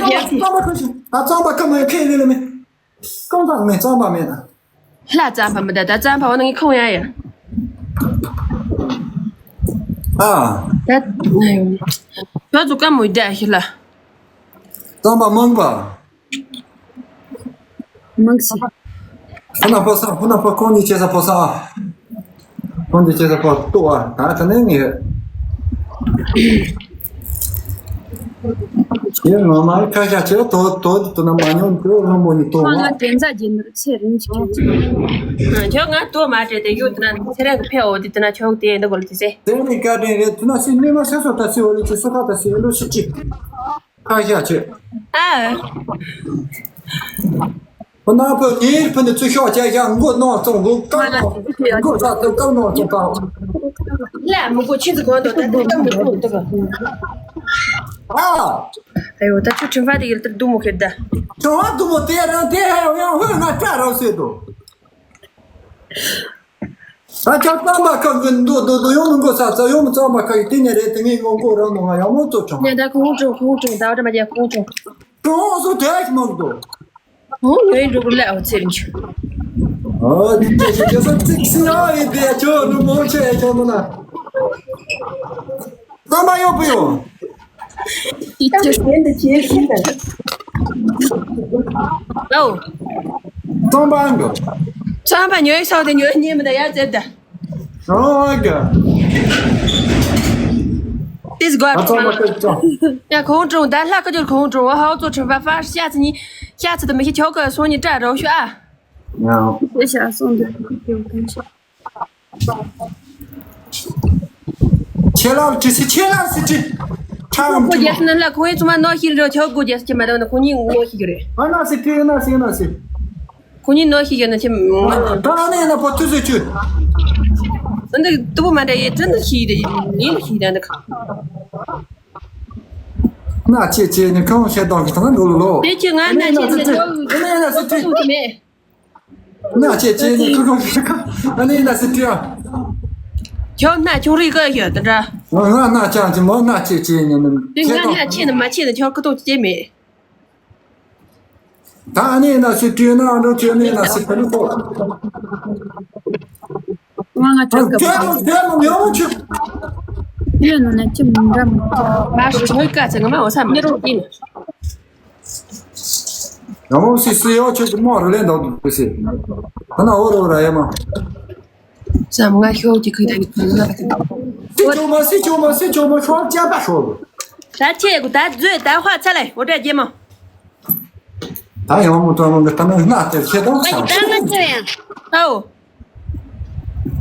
པ་ཁ་མ་ཁ་ཤི་ད་ཙང་པ་ཁ་མ་ཁེ་ལེ་ལེ་མེ། ཀོང་ཚ་མེ་ཙང་པ་མེ་ན། ལྷ་ཙམ་པ་མི་ད་ད་ཙམ་པ་འོ་ན་ངས་ཁོང་ཡ་ཡ། ཨ། ད་ཁྱོད་ཚོ་ཀ་མོ་ཡི་ད་ཤི་ལ། ཙམ་པ་མང་པ། མང་སི། ཧུ་ན་ཕོ་ས་ཧུ་ན་ཕོ་ཁོང་གཉིས་བྱེད་ས་ཕོ་ས་ཨ། ཁོང་གཉིས་བྱེད་ས་ཕོ་ལྟོ་ཨ་ད་ད་ནས་ངས། ཡང་ངོ་མ་ཁ་ཤ་ཆེ་དོ་དོ་དོ་ན་མ་ཉོན་དོ་རང་མོ་ནི་དོ་ང་ང་དེ་འཛའ་རྒྱན་ནོར་ཚེ་རིང་ཆེ། ཁྱོད་ང་དོ་མ་སྤྲད་དེ་ཡོད་དེ་ན་ཚེ་རིང་གི་ཕེ་འོ་དེ་དེ་ན་ཆོག་དེ་འདི་གོ་ལ་དེ་ཚེ། དེ་ནི་བཀའ་དྲིན་རེད་དེ་ན་སི་ནི་མ་སེ་སོ་ད་སི་འོ་ལི་ཆེ་སོ་ཁ་ད་སི་འོ་ལི་སི་ཅི་ཁ་ཤ་ཆེ། ཨ། ཁོ་ན་ཕོ་ཉིར་ཕོ་ནི་ཚུ་ཤོག་ཅེ་ཡང་མགོ་ནོར་སོང་མགོ་ཀང་ནོར་མགོ་ས་ཏོ་ཀང་ནོར་སོང་ཀང་། ལ་མུ་གོ་ཆི་ཟིག་གོ་འདོ་ད་ད་མུ་གོ་འདོ་ག་ཨ། ཨ་ཡོ་ད་ཆུ་ཁྲིམས་ཕ་དེ་ཡིར་ཏར་དུ་མོ་ཁེར་ད། ཁྲོ་བ་དུ་མོ་དེ་རང་དེ་ཡང་ཧོད་ང་སྐྲ་རོ་སེ་དོ། ད་ཆ་ཙམ་པ་ཁ་གི་འདུ་འདུ་འདུ་ཡོང་མི་འགོ་ས་ས་ཡོང་མི་ཙམ་པ་ཁ་གི་དེ་ནས་རེད་དེ་ངས་ངོ་མགོ་རང་ནོ་ང་ཡང་མོ་ཙོ་ཆང་། ཉ་ད་ཁོང་ཁྲོ་ཁོང་ཁྲོ་ད་བ་ད་མ་རྒྱ་ཁོང་ཁྲོ། ཁྲོ་བ་སོ་དེ་ཞིག་མང་དོ། ཨོ་ངའི་འགྲོ་གི་ལ་ཨོ་ཚེ་རིང་ཆུ། ཨོ་འདི་ཅི་ཞིག་ཅི་སོ་ཙིག་སི་ཨོ་ཡི་དེ་ཁྱོད་ནུ་མོ་ཆེ་ཁྱོད་ནུ་ན། ཙམ་པ་ཡོད་པོ་ཡོད། ཅི་ཅི་ཟེར་འདི་ཅི་ཤི་ད། ཨོ། ཙམ་པ་འགྲོ། ཙམ་པ་ཉོས་སོང་དེ་ཉོས་ཉེ་མི་ད་ཡ་ཙེ་ད། ཨོ་ག་ཏིས་གོ་ཨ་ཙམ་པ་ཀ་ཙམ། ཡ་ཁོང་ཀྲུང་ད་ལྷ་ཁ་ཅོར་ཁོང་ཀྲུང་ཧའོ་ཙོ་ཁྲིམས་པ་ཧྥ་ཤ་ཚི་ཉི་ཤ་ཚི་ད་མི་ཤི་ཆོག་གི་སོང་ཉི་ཏྲ་རོ་ཤུ་ཨ། ཡ། དེ་ཤ་སོང་འདི་ཡོང་གི་ཆ། ཁྱེད་ལ་ཅི་སི་ཁྱེད་ལ་སི་ཅི། ཁྲ་ངམ་ཅི་མ། ཁོ་རྒྱལ་སི་ན་ལ་ཁོང་ཡིན་ཚང་མ་ནོ་ཤི་རོ་ཆོག་གོ་རྒྱལ་སི་ཅི་མ་དང་ན་ཁོང་ཉིད་ངོ་ཤི་གི་རེད། ཨ་ན་སི་ཁྲི་ཨ་ན་སི་ཨ་ན་སི། ཁོང་ཉིད་ནོ་ཤི་གི་ན་ཆེ་མོ། ད་ཨ་ནི་ན་པོ་ཐུ་སི་ཅུ། ཨ་འདི་ཏུ་པོ་མ་འདྲ་ཡེ་ཏྲན་ཏུ་ཤི་རེད་ཉིན་ལ་ཤི་རེད་འདི་ཁ། ན་ཅེ་ཅེ་ནི་ཁོང་ཤེ་དང་གི་ཐང་ལོ་ལོ་ལོ། དེ་ཅི་ང་ན་ཅེ་ཅེ་ལོ་ཨ་ནི་ན་སི་ཁྲི། ཏུ་མེད། ན་ཅེ་ཅེ་ནི་ཁུ་ཁུ་ཁུ་ཁུ་ཨ་ནི་ན་སི་ཏྲི་ཨ། ཁྱོད་ན་ཆུང་རིག་ག་ཡོད་ད་འདྲ། ང་ང་ན་ཅང་ཅི་མོ་ན་ཅེ་ཅེ་ནི་ནི། དེ་ང་ན་ཆེ་ནི་མ་ཆེ་ནི་ཁྱོད་ཁུ་ཏོ་ཅེ་མེད། ད་ཨ་ནི་ན་སི་ཏྲི་ན་འགྲོ་ཅེ་ནི་ན་སི་ཁ་ནི་ཁོ། ང་ང་ཅང་ག་དེ་མོ་དེ་མོ་ཡོང་ཆུ། ཡོད་ནོ་ན་ཅི་མི་འདྲ་མོ། མ་ཤི་ཆོས་ཀ་ཚེ་ང་མ་འོ་ས་མི་རོ་ཡིན། ཡང་མོ་སི་སི་ཡོ་ཆོས་ཀྱི་མོ་རུ་ལེན་དང་དུ་སི། ཁོ་ན་འོ་རོ་ར་ཡ་མ། ཙམ་ང་ཤོག་གི་ཁུ་ད་ནི་ཁུ་ན། སི་ཆོ་མ་སི་ཆོ་མ་སི་ཆོ་མ་ཤོག་ཅ་པ་ཤོག་ད་ཆེ་གུ་ད་ཛོས་ད་ཧ་ཚ་ལེ་འོ་དྲ་རྒྱེ་མ། ད་ཡང་མོ་ཏོ་མོ་གི་ད་ནི་སྣ་དེར་ཁྱེད་དང་ཨ་ཡི་ད་ང་ཚོ་ཡང་། ཨའོ།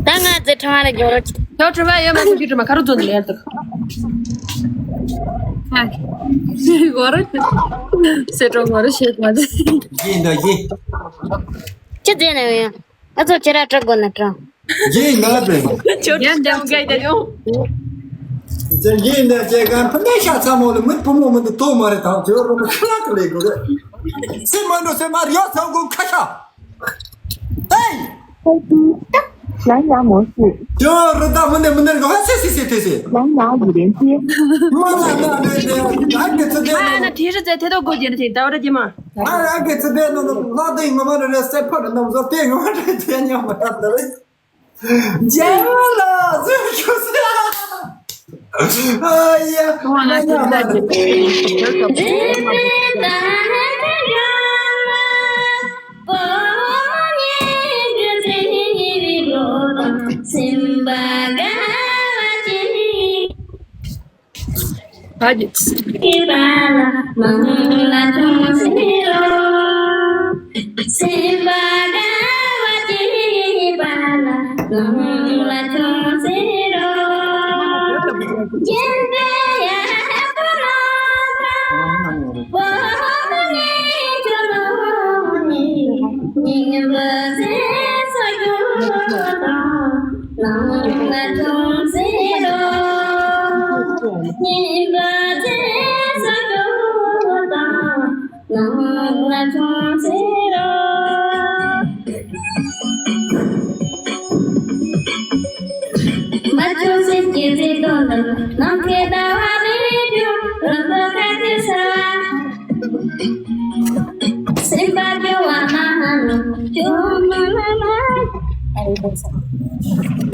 ད་ང་ཚོ་ཁྲ་མ་ལ་འགྱོ་རོགས། ཁྱོད་ཁྲ་མ་ཡོད་མ་ཁྱོད་ཁྲ་མ་ཁ་རུ་འཛོན་ལེ་ཡར་དུ། ཨ། གོ་རོ། སེ་ཏྲོ་གོ་རོ་ཤེས་མ་དེ། ཡིན་ད་ཡིན། ཅི་ཟེར་ན་ཡང་། ཨ་ཚོ་ཁྱེད་ར་སྐྲག་དགོས་ན་སྐྲག་ཡིན་ན་རེད། ཁྱོད་ཡང་འདེམས་དགོས་ད་ཡོང་། ཡིན་ན་ཅེ་ག་ཕ་ནས་ཤ་ཚ་མོ་ལ་མི་བུ་མོ་མི་འདི་ཐོག་མ་རེད་དང་ཁྱོད་རོ་མི་ཁ་ལག་ལས་དགོས་རེད། སེ་མ་འགྲོ་སེ་མ་རེད་ཡོད་ཚང་དགོས་ཁ་ཤ། ཧེ། 蓝牙模式， ཁྱོད་རི་དྭགས་མི་འདི་མི་འདི་ག་ཧ་སེ་སེ་སེ་སེ་སེ། 蓝牙语连接。 མ་ལ་ན་རེད་དེ་ཨ་གི་ཚི་དེ་ཨ་ན་དེ་རི་ཙེ་དེ་དོ་དགོས་རྒྱུ་ནི་དེ་ད་བར་རྒྱུ་མ། ཨ་ར་གི་ཚི་དེ་ནོ་ལ་དེ་ངོ་མ་རེད་སེ་ཕ་རི་ནམ་ཟོ་དེ་ངོ་མ་རེད་དེ་ཉམས་མ་ཐག་ད་རེད། རྒྱལ་བ་ལ་ཟེར་ཞུ་སེ། ཨ་ཡ། ང་ང་ང་ང་ཨ་ཅེ། སེམས་པ་དགའ་བ་སྐྱེས་པ་ལ་ནང་ལ་ཅུང་ཟད་རོ། སྐྱེས་པའི་ཡ་ཧ་པོ་ལོ་ཁ་བོ་ནི་ཅོ་ལོ་ནི་སྙིང་པོ་ཟེར་སོ་ཡོད་དང་། ནང་ལ་ཅུང་ཟད་རོ། སྙིང་པོ་ཟེར་སོ་ཡོད་དང་། ནང་ལ་ཅུང་ཟད་རོ། མ་ཅུང་ཟད་ཀྱི་ཟད་དོ་ནང་ནང་ཁའི་ཟླ་བ་རེ་རེ་རྒྱུ་རོ་ཁ་ཁའི་ས་བ། སེམས་པ་སྐྱོ་བ་མ་ཧ་ནོ་སྐྱོ་མ་ལ་ལ། ཨ་རེ་ཁོ་ས།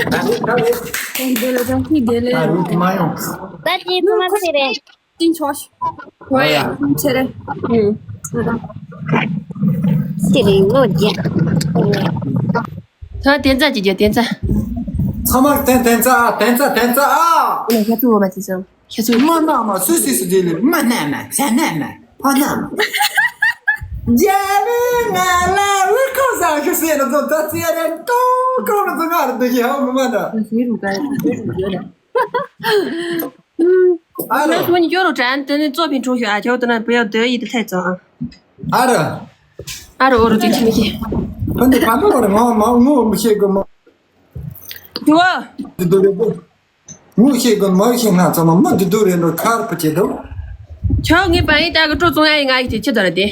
ཨ་རེ་ཁོ་ས། ཨ་རེ་ཁོ་ས། ཨ་རེ་ཁོ་ས། ད་ཅི་ཐུ་མ་ཚེ་རེད། ཏིང་ཆོ་ཤི། ཨ་ཡ། ཚེ་རེད། ཨུ། ཚེ་རིང་ལོ་བརྒྱད། ད་བསྟན་རྩ་གྱི་རྒྱ་བསྟན་རྩ། ཚང་མ་བསྟན་བསྟན་རྩ་ཨ་བསྟན་རྩ་བསྟན་རྩ་ཨ། ཨ་ལ་ཤ་ཚུ་འོ་མ་ཚི་སང་ཤ་ཚུ། མ་ན་མ་སུ་སི་སུ་དེ་ལས་མ་ན་མ་ས་ན་མ་ཕ་ན་མ། རྒྱལ་བའི་ང་ལ་བུ་ཁོ་ས་ཤི་སེ་ན་ཚོ་ད་ཚེ་རེད་ཏོ་ཁོ་ན་ཚོ་ང་རེད་དུ་ཡ་མ་ན། ཤི་རུ་ག་ཤི་རུ་ག་ལ། ཨ་རོ། ང་ཚོ་ཉི་ཇོ་རོ་དྲན་དེ་ནི་ཙོ་ཕིན་འཕྲོ་ཞུ་ཨ་ཇོ་དེ་ན་བུ་ཡ་དོ་ཡི་དེ་ཐད་ཙོ་ཨ། ཨ་རོ། ཨ་རོ་ཨོ་རོ་དེ་ཁྱི་མི་ཁྱི། ཕན་དེ་ཕན་དེ་བར་ང་མ་ངོ་མི་ཤེས་གི་མ། ཇོ། དེ་དོ་རེད་པོ། ངོ་ཤེས་གི་མ་ཤེས་ང་ཚང་མ་མི་དེ་དོ་རེད་འགྲོ་ཁར་པ་བྱེད་དོ། ཁྱོད་ངའི་པ་ཡིན་ད་གི་སྤྲོ་ཙོང་ཡ་ཡི་ང་ཡི་དེ་ཁྱི་དོ་ར་དེ།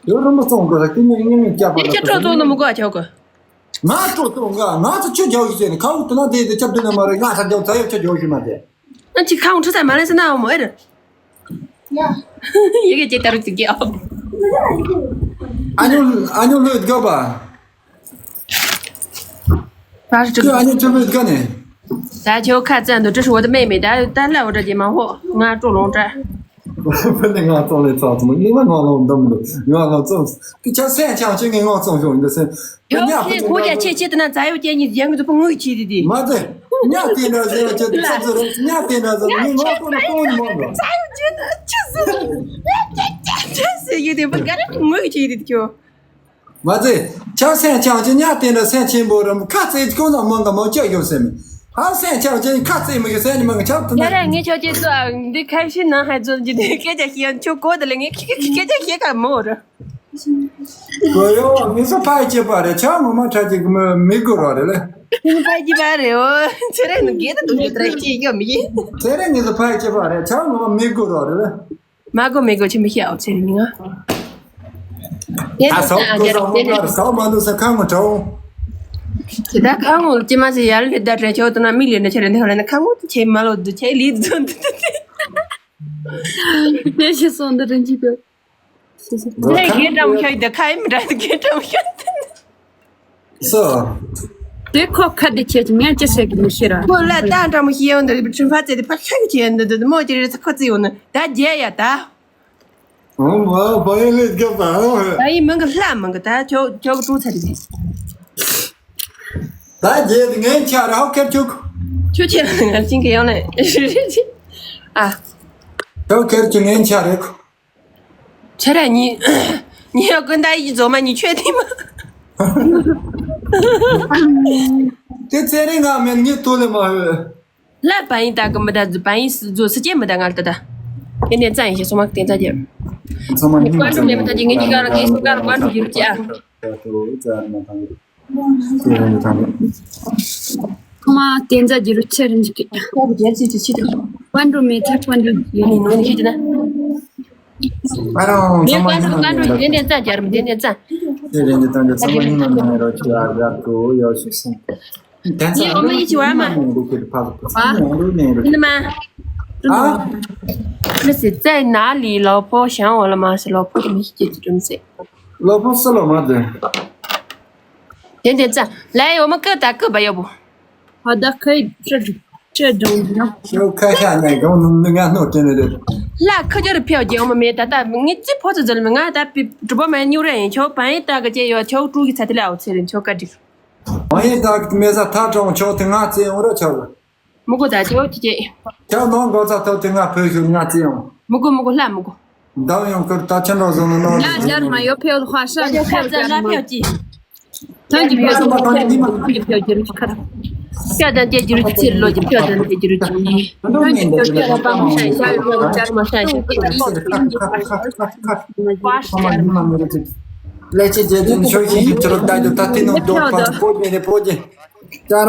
ཡོ་རུ་མི་ཙོང་གི་ར་དེ་ནི་ངེ་ངེ་སྐྱ་པ་ར། ཁྱི་སྤྲོ་ཙོང་ནི་མི་གོ་ཨ་ཁྱོད་གི། ང་སྤྲོ་ཙོང་ག་ང་ཚོ་ཁྱོད་རྒྱག་གི་ཟེར་ནི་ཁ་འུ་དེ་ན་དེ་དེ་ཁྱབ་དེ་ན་མ་རེད་ང་ཚ་རྒྱག་ཚ་ཡོད་ཁྱོད་རྒྱག་གི་མ་དེ། ཨ་ཅིག་ཁ་འུ་ཁྲི་ཚ་མ་ལེན་ཟེར་ན་འོ་མོ་ཨེ་རེད། ཡ། ཡི་གེ་ཅེ་ཏ་རུ་ཅིག་གི་ཨོ། ཨ་ཉོ་ཨ་ཉོ་ལོས་རྒྱོབ་པ། ཁྱོད་ཨ་ཉོ་ཅི་ལོས་རྒྱོབ་ནས། ད་ཁྱོད་ཁ་ཙན་དུ་ཀྲི་ཧྲི་འོ་དུ་མེད་མེད་ད་ད་ལ་འོ་དྲ་ཅེ་མ་ཧོ་ང་སྤྲོ་ལོང་དྲ། ཕ་ནི་ང་ཙོང་ལས་ཚ་ཚོ་མོ་ཉི་མ་ང་ལོ་འདམ་འདུག་ང་ལོ་ཙོང་། ཁྱོད་སེམས་ཆགས་ཆེ་ངས་ངོ་ཚོང་ཤོག་འདི་སེམས། ཡོ་ཁྱེད་ཁོ་རྒྱ་ཆེ་ཆེ་དེ་ན་རྫ་ཡོ་ཅན་གཉིས་རྒྱན་གྱི་དུ་པོ་ངུས་ཆེ་དེ་དེ། མ་ཚེ། ཉ་དེ་འདྲ་ཟེར་བ་ཁྱོད་ཚབ་ཚུ་རེད་ཉ་དེ་འདྲ་ཟེར་ངས་ངོ་ཚོང་ན་ཏོང་ནི་མང་ག་རྫ་ཡོ་ཅན་ཆེ་ཟེར། ཆེ་ཟེར་ཡོད་དེ་པོ་ག་རེ་ངུས་ཆེ་དེ་ཁྱོད། མ་ཚེ། ཁྱོད་སེམས་ཆགས་ཆེ་ཉ་དེ་འདྲ་སེམས་ཆེན་པོ་རེད་ཁ་ཚེ་ཁྱོད་ན་མང་ག་མང་ཆེ་ཡོད་སེམས། ཧ་སེམས་ཆགས་ཆེ་ཁ་ཚེ་མི་གི་སེམས་ནི་མང་ག་ཆགས་ཐུབ་ན། ཡ་ར་ངས་ཁྱོད་ཀྱི་ཚོ་འདི་ཁ་ཤི་ན་ཧ་ཚོ་འདི་སྐད་ཆ་ཤེས་ཁྱོད་གོ་དེ་ལ་ངས་སྐད་ཆ་ཤེས་ཁ་མོ་རེད། གོ་ཡོ་མི་སུ་ཕ་ཡི་སྐྱེས་པ་རེད་ཆ་ངོ་མ་ཁྲ་ཅིག་མི་མི་དགོས་རོགས་རེད་ལེ། མི་ཕ་ཡི་སྐྱེས་པ་རེད་འོ་ཚེ་རིང་ནི་རྒས་ད་འདུག་རྒྱུ་ཏྲ་ཅིག་ཡོད་མི་ཡིན། ཚེ་རིང་མི་སུ་ཕ་ཡི་སྐྱེས་པ་རེད་ཆ་ངོ་མ་མི་དགོས་རོགས་རེད་ལེ། མ་དགོས་མི་དགོས་ཆེན་པོ་ཤེས་ཨོ་ཚེ་རིང་ང་། དེ་ད་ད་ས་འོ་ད་ས་འོ་ད་ས་འོ་མ་འདུག་ས་ཁ་ངོ་ཁྲ་འོ། དེ་ད་ཁ་ངོ་ལ་ཅི་མ་ཟེར་ཡར་ལས་ད་དྲན་ཆོག་ད་ན་མིག་ལས་ན་ཆ་རེ་འདི་ཧ་ལས་ན་ཁ་ངོ་དེ་ཆེ་མ་ལོ་འདི་ཆེ་ལི་འདི་འདི་འདི། དེ་ཞིག་སོང་འདི་རིན་གྱིས་དཔེ། ལས་རྒན་འདྲ་མོ་ཤོད་ཡི་འདི་ཁ་ཡི་མི་འདྲ་འདི་རྒན་འདྲ་མོ་ཤོད་འདི། སོ། དེ་ཁོ་ཁ་འདི་ཁྱེད་ཀྱི་ངས་ཅི་ཟེར་གི་མི་ཤེས་ར། ཁོ་ལ་ད་འདྲ་མོ་ཤེས་ཡོང་འདི་ཁྲིམས་ཕ་ཚེ་འདི་ཕ་ཤ་གི་ཁྱེད་འདི་འདི་མོ་ཅི་རེད་ཁོ་ཚེ་ཡོང་ནི་ད་རྒྱལ་ཡ་ད། ཨོ་མ་བ་ཡི་ལས་རྒྱབ་པ་ཨོ། ད་ཡི་མིང་གི་ལྷ་མིང་གི་ད་ཁྱོ་ཁྱོ་གི་ཀྲུ་ཚ་རེད། ད་རྒྱལ་ངན་ཆ་ར་ཧོ་ཁེར་ཆུག་ཁྱོད་ཁྱེད་ང་ཅིང་གི་ཡོང་ནི་ཨ། ཁྱོ་ཁེར་ཆུག་ངན་ཆ་རེད། ཁྱེད་ར་གཉིས། ཉེ་ཡོད་ཀུན་ད་ཡི་རྫོགས་མ་ཉི་ཆོས་ཐིམ། དེ་ཚེ་རིང་ང་མེད་ངས་ཐོ་ལེ་མ་ཧོས། ལ་བ་ཡིན་ད་གི་མི་ད་བ་ཡིན་རྫོགས་སི་ཅེ་མི་ད་ང་ལ་ད་ད། དེ་ནས་རྩ་ཡིན་ཞེས་སོ་མ་བསྟན་རྩ་རྒྱབ། ཚང་མ་སྙིང་ལ་བཀའ་འགྲུབ་མེད་པ་ད་ཅི་ངེད་ཀྱི་ཀ་ར་གེ་སུ་ཀ་ར་བཀའ་འགྲུབ་ཡིན་རུ་ཅི་ཨ། ཁོ་མ་བསྟན་རྩ་རྒྱུ་རུ་ཆེ་རིན་ཅི་ཀི། བཀའ་འགྲུབ་མེད་ཚ་བཀའ་འགྲུབ་ཡོད་ནི་ནོ་ཞིག་ན། ཨ་རོ་ཚང་མ་སྙིང་ལ་ནས་རོ་ཅི་ཨ། དེ་ནས་རྩ་རྒྱབ་རུ་དེ་ནས་རྩ། དེ་རིང་གི་ཏང་གི་ཚང་མ་སྙིང་ལ་ནས་རོ་ཅི་ཨ་རྒྱབ་ཏུ་ཡོད་ཞིག་སོང་། དེ་ཚོ་ཡིན་འོ་མ་ཡིན་ཅི་བ་མ། ཡིན་ནི་མ། ཨ། ཨ་ནི་སི་ཙེ་ན་ལི་ལོ་ཕོ་ཤང་འོ་ལ་མ་སི་ལོ་ཕོ་གི་མི་ཤི་ཅེ་ཅི་ཏུམ་སེ། ལོ་ཕོ་སི་ལོ་མ་དེ། དེ་འདྲ་ཙ་ལའི་འོ་མ་ཀི་ད་ཀི་བ་ཡོ་བོ། ཧ་ད་ཁའི་ཁྲི་ཁྲི་སྒྲུང་ན། ཤོ་ཁ་ཤ་ནས་གང་ནུམ་ནི་ང་ནོ་དེ་ནི་རེད། ལ་ཁ་ཇོ་རི་ཕེའོ་ཇེ་འོ་མ་མེ་ད་ད་ངི་ཙི་ཕོ་ཙི་ཛལ་མི་ང་ད་པི་གྲུ་པོ་མ་ཉུ་རེ་ཡིན་ཆོ་བ་ཡིན་ད་ག་ཅེ་ཡོ་ཆོ་ཀྲུ་གི་ཚ་དེ་ལ་འོ་ཚེ་རིན་ཆོ་ཀ་འགྲིག། ཨ་ཡིན་ད་མེ་ས་ཐ་གྲོང་ཆོག་དེ་ང་བཙན་འོང་ར་ཆོག་གི། མི་གོ་ད་ཆོག་ཅི་ཅེ། ཁྱོད་ནང་འགོ་ཚ་ཐོག་དེ་ང་ཕོད་ཤུལ་ང་བཙན་འོང་། མི་གོ་མི་གོ་ལྷ་མི་གོ། འདམ་ཡོང་ཁར་ད་ཆ་འགྲོ་བཟོ་ན་ནོར་ཡ་ལ་ལར་མ་ཡོ་ཕེའོ་ལ་ཧ་ཤ་ཡ་ལ་ཕེའོ་ལ་ལ་ཕེའོ་ཅི། ཐང་གི་ཕེའོ་ཐང་གི་ཕེའོ་ཐང་གི་ཕེའོ་ཇེ་རུ་ཁ། ཕེའོ་དང་ཇེ་རུ་ཅི་ལོ་ཇེ་ཕེའོ་དང་ཇེ་རུ་ཅི། ཐང་གི་ཕེའོ་ཕེའོ་ལ་པ་མ་ཤ་ཡ་ཤ་ཡ་ཕེའོ་ཇེ་རུ་མ་ཤ་ཡ་ཤ་ཡ། ལས་ཅི་ཇེ་དེ་ཤོ་ཤི་ཡི་ཅི་རོ་ད་དུ་ད་ཏི་ནོ་དོ་པ་པོ་ཇེ་ནེ་པོ་ཇེ།